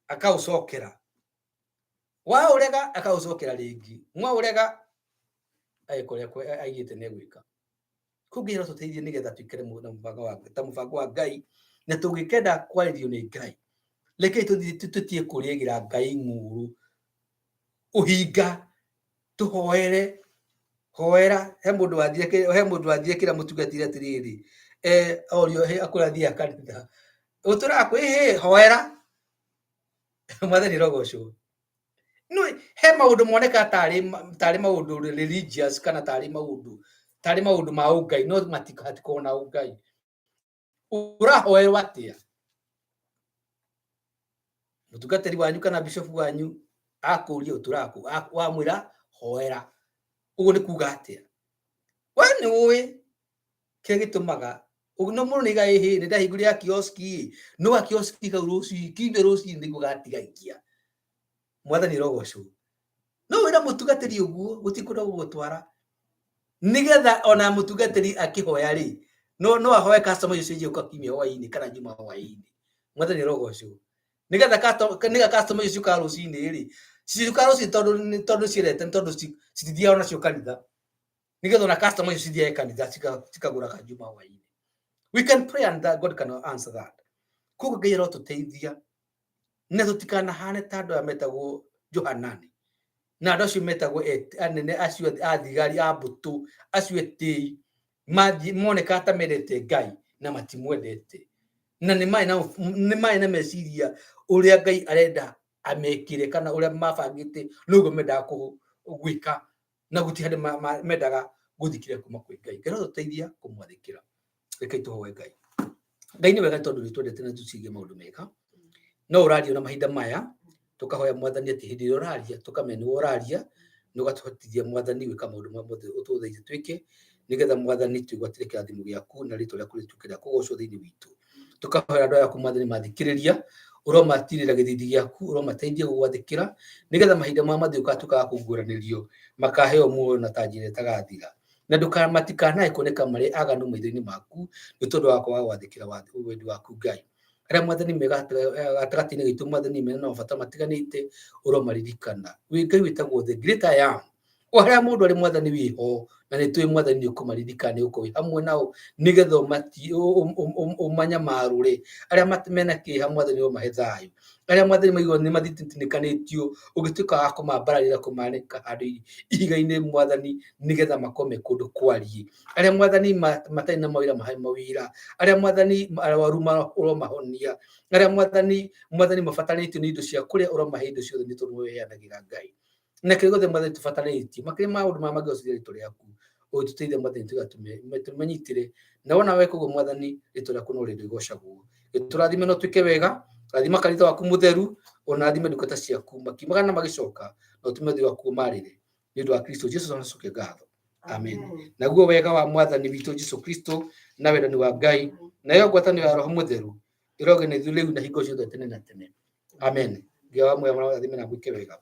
[SPEAKER 2] akaũcokera. Waũrega akaũcokera rĩngĩ, mwaũrega agĩka ũrĩa aigĩte nĩ egwĩka. Kũngĩ tũteithie nĩgetha tũikare na mũbango wa ta mũbango wa Ngai, na tũngĩkenda kwarĩrio nĩ Ngai, rekei tũthiĩ tũtige kũrĩagĩra Ngai ng'ũrũ ũhinga, tũhoere hoera. He mũndũ wathire he mũndũ wathire kĩra mũtungatĩri atĩrĩrĩ, orio akũrĩa athiaga kanitha ũtũraga kwĩ hĩ hoera. Mwathani rogocwo. No he maũndũ moneka tarĩ maũndũ religious kana tarĩ maũndũ ma ũngai, no hatikoragwo na ũngai. Ũrahoerwo atĩa? Mũtungatĩri wanyu kana bishop wanyu akũria ũtũraga kũ, wamwĩra hoera, ũguo nĩ kuga atĩa? We nĩ ũĩ kĩrĩa gĩtũmaga no mũndũ nĩiga ĩhĩ nĩ ndahingũrĩra kioski, no ga kioski kau rũcinĩ kiumia rũcinĩ nĩguo gatigakia. Mwathani rogocwo. No wĩra mũtungatĩri ũguo gũtirĩ kũndũ gũgũtwara, nĩgetha ona mũtungatĩri akĩhoya rĩ, no ahoe customer icio ciũka kiumia hwainĩ kana juma hwainĩ. Mwathani rogocwo. Nĩgetha customer icio ciũkaga rũcinĩ rĩ, ciũkaga rũcinĩ tondũ ciendete, tondũ citithiaga onacio kanitha, nĩgetha ona customer icio cithiage kanitha cikagũra kajuma hwainĩ. We can pray and that God can answer that. Koguo Ngai arotũteithia na tũtikanahane ta andũ aya metagwo Johanani na andũ acio metagwo anene acio a thigari a mbũtũ acio etĩi, mathiĩ monekaga ta mendete Ngai na matimwendete, na nĩ marĩ na meciria ũrĩa Ngai arenda amekĩre kana ũrĩa mabangĩte noguo mendaga gwĩka, na gũtirĩ handũ mendaga gũthikĩrĩria kuma kwĩ Ngai. Ngai no tũteithia kũmwathĩkĩra. Rekei tũhoe Ngai. Ngai nĩ wega tondũ nĩ twendete na tũcigie maũndũ mega. No ũraria na mahinda maya, tũkahoya Mwathani atĩ hĩndĩ ĩrĩa ũraria tũkamenya nĩwe ũraria, nĩ ũgatũhotithia Mwathani gwĩka maũndũ marĩa mothe ũtũthaithe twĩke, nĩgetha Mwathani twĩgwatĩre kĩrathimo gĩaku na rĩtwa rĩaku rĩtuĩke rĩa kũgocwo thĩinĩ witũ. Tũkahoya andũ aya aku Mwathani mathikĩrĩria, ũromatirĩra gĩthithi gĩaku, ũromateithia gũgwathĩkĩra, nĩgetha mahinda maya mathiĩ ũgatuĩka wa kũguũranĩrio, makaheo muoyo na tanji ĩrĩa ĩtagathira. Na matikanae kuoneka marĩ aganu maitho-inĩ maku nĩ tondũ wa kwaga gwathĩkĩra wendi waku Ngai. Arĩa Mwathani me gatagatĩ-inĩ gaitũ Mwathani mena mabata matiganĩte, ũromaririkana. Wĩ Ngai wĩtagwo the great I am. O harĩa mũndũ arĩ Mwathani wĩho, na nĩ tũĩ Mwathani nĩ ũkũmaririkana, nĩ ũgũkorwo wĩ hamwe nao, nĩgetha ũmanyamarũre. Arĩa mena kĩeha Mwathani ũmahe thayũ. Arĩa Mwathani maigua nĩ mathitinĩkanĩtio, ũngĩtuĩka wa kũmambararĩra kũmanĩka handũ ihiga-inĩ Mwathani, nĩgetha makorwo me kũndũ kwariĩ. Arĩa Mwathani matarĩ na mawĩra mahe mawĩra. Arĩa Mwathani arwaru ũromahonia. Arĩa Mwathani mabatarĩtio nĩ indo cia kũrĩa ũromahe indo ciothe, nĩ tondũ nĩwe ũheanagĩra Ngai. Na kĩrĩa gĩothe Mwathani tũbatarĩtio, makĩria ma maũndũ marĩa mangĩgocithia rĩtwa rĩaku, ũtũteithie Mwathani tũmenyitĩre. Na wona weka ũguo Mwathani, rĩtwa rĩaku no rĩrĩgocagwo. Tũrathime na ũtuĩke wega, rathima kanitha waku mũtheru, ona rathime ndungata ciaku makiumaga na magĩcoka, na ũtũme ũthiũ waku ũmarĩre. Nĩ ũndũ wa Kristo Jesu tũcoke ngatho. Amen. Naguo wega wa Mwathani witũ Jesu Kristo na wendani wa Ngai nayo ngwatanĩro ya Roho Mũtheru ĩrogĩa na ithuĩ rĩu na hingo ciothe tene na tene. Amen. Ngai wa muoyo mũrathime na mwĩke wega.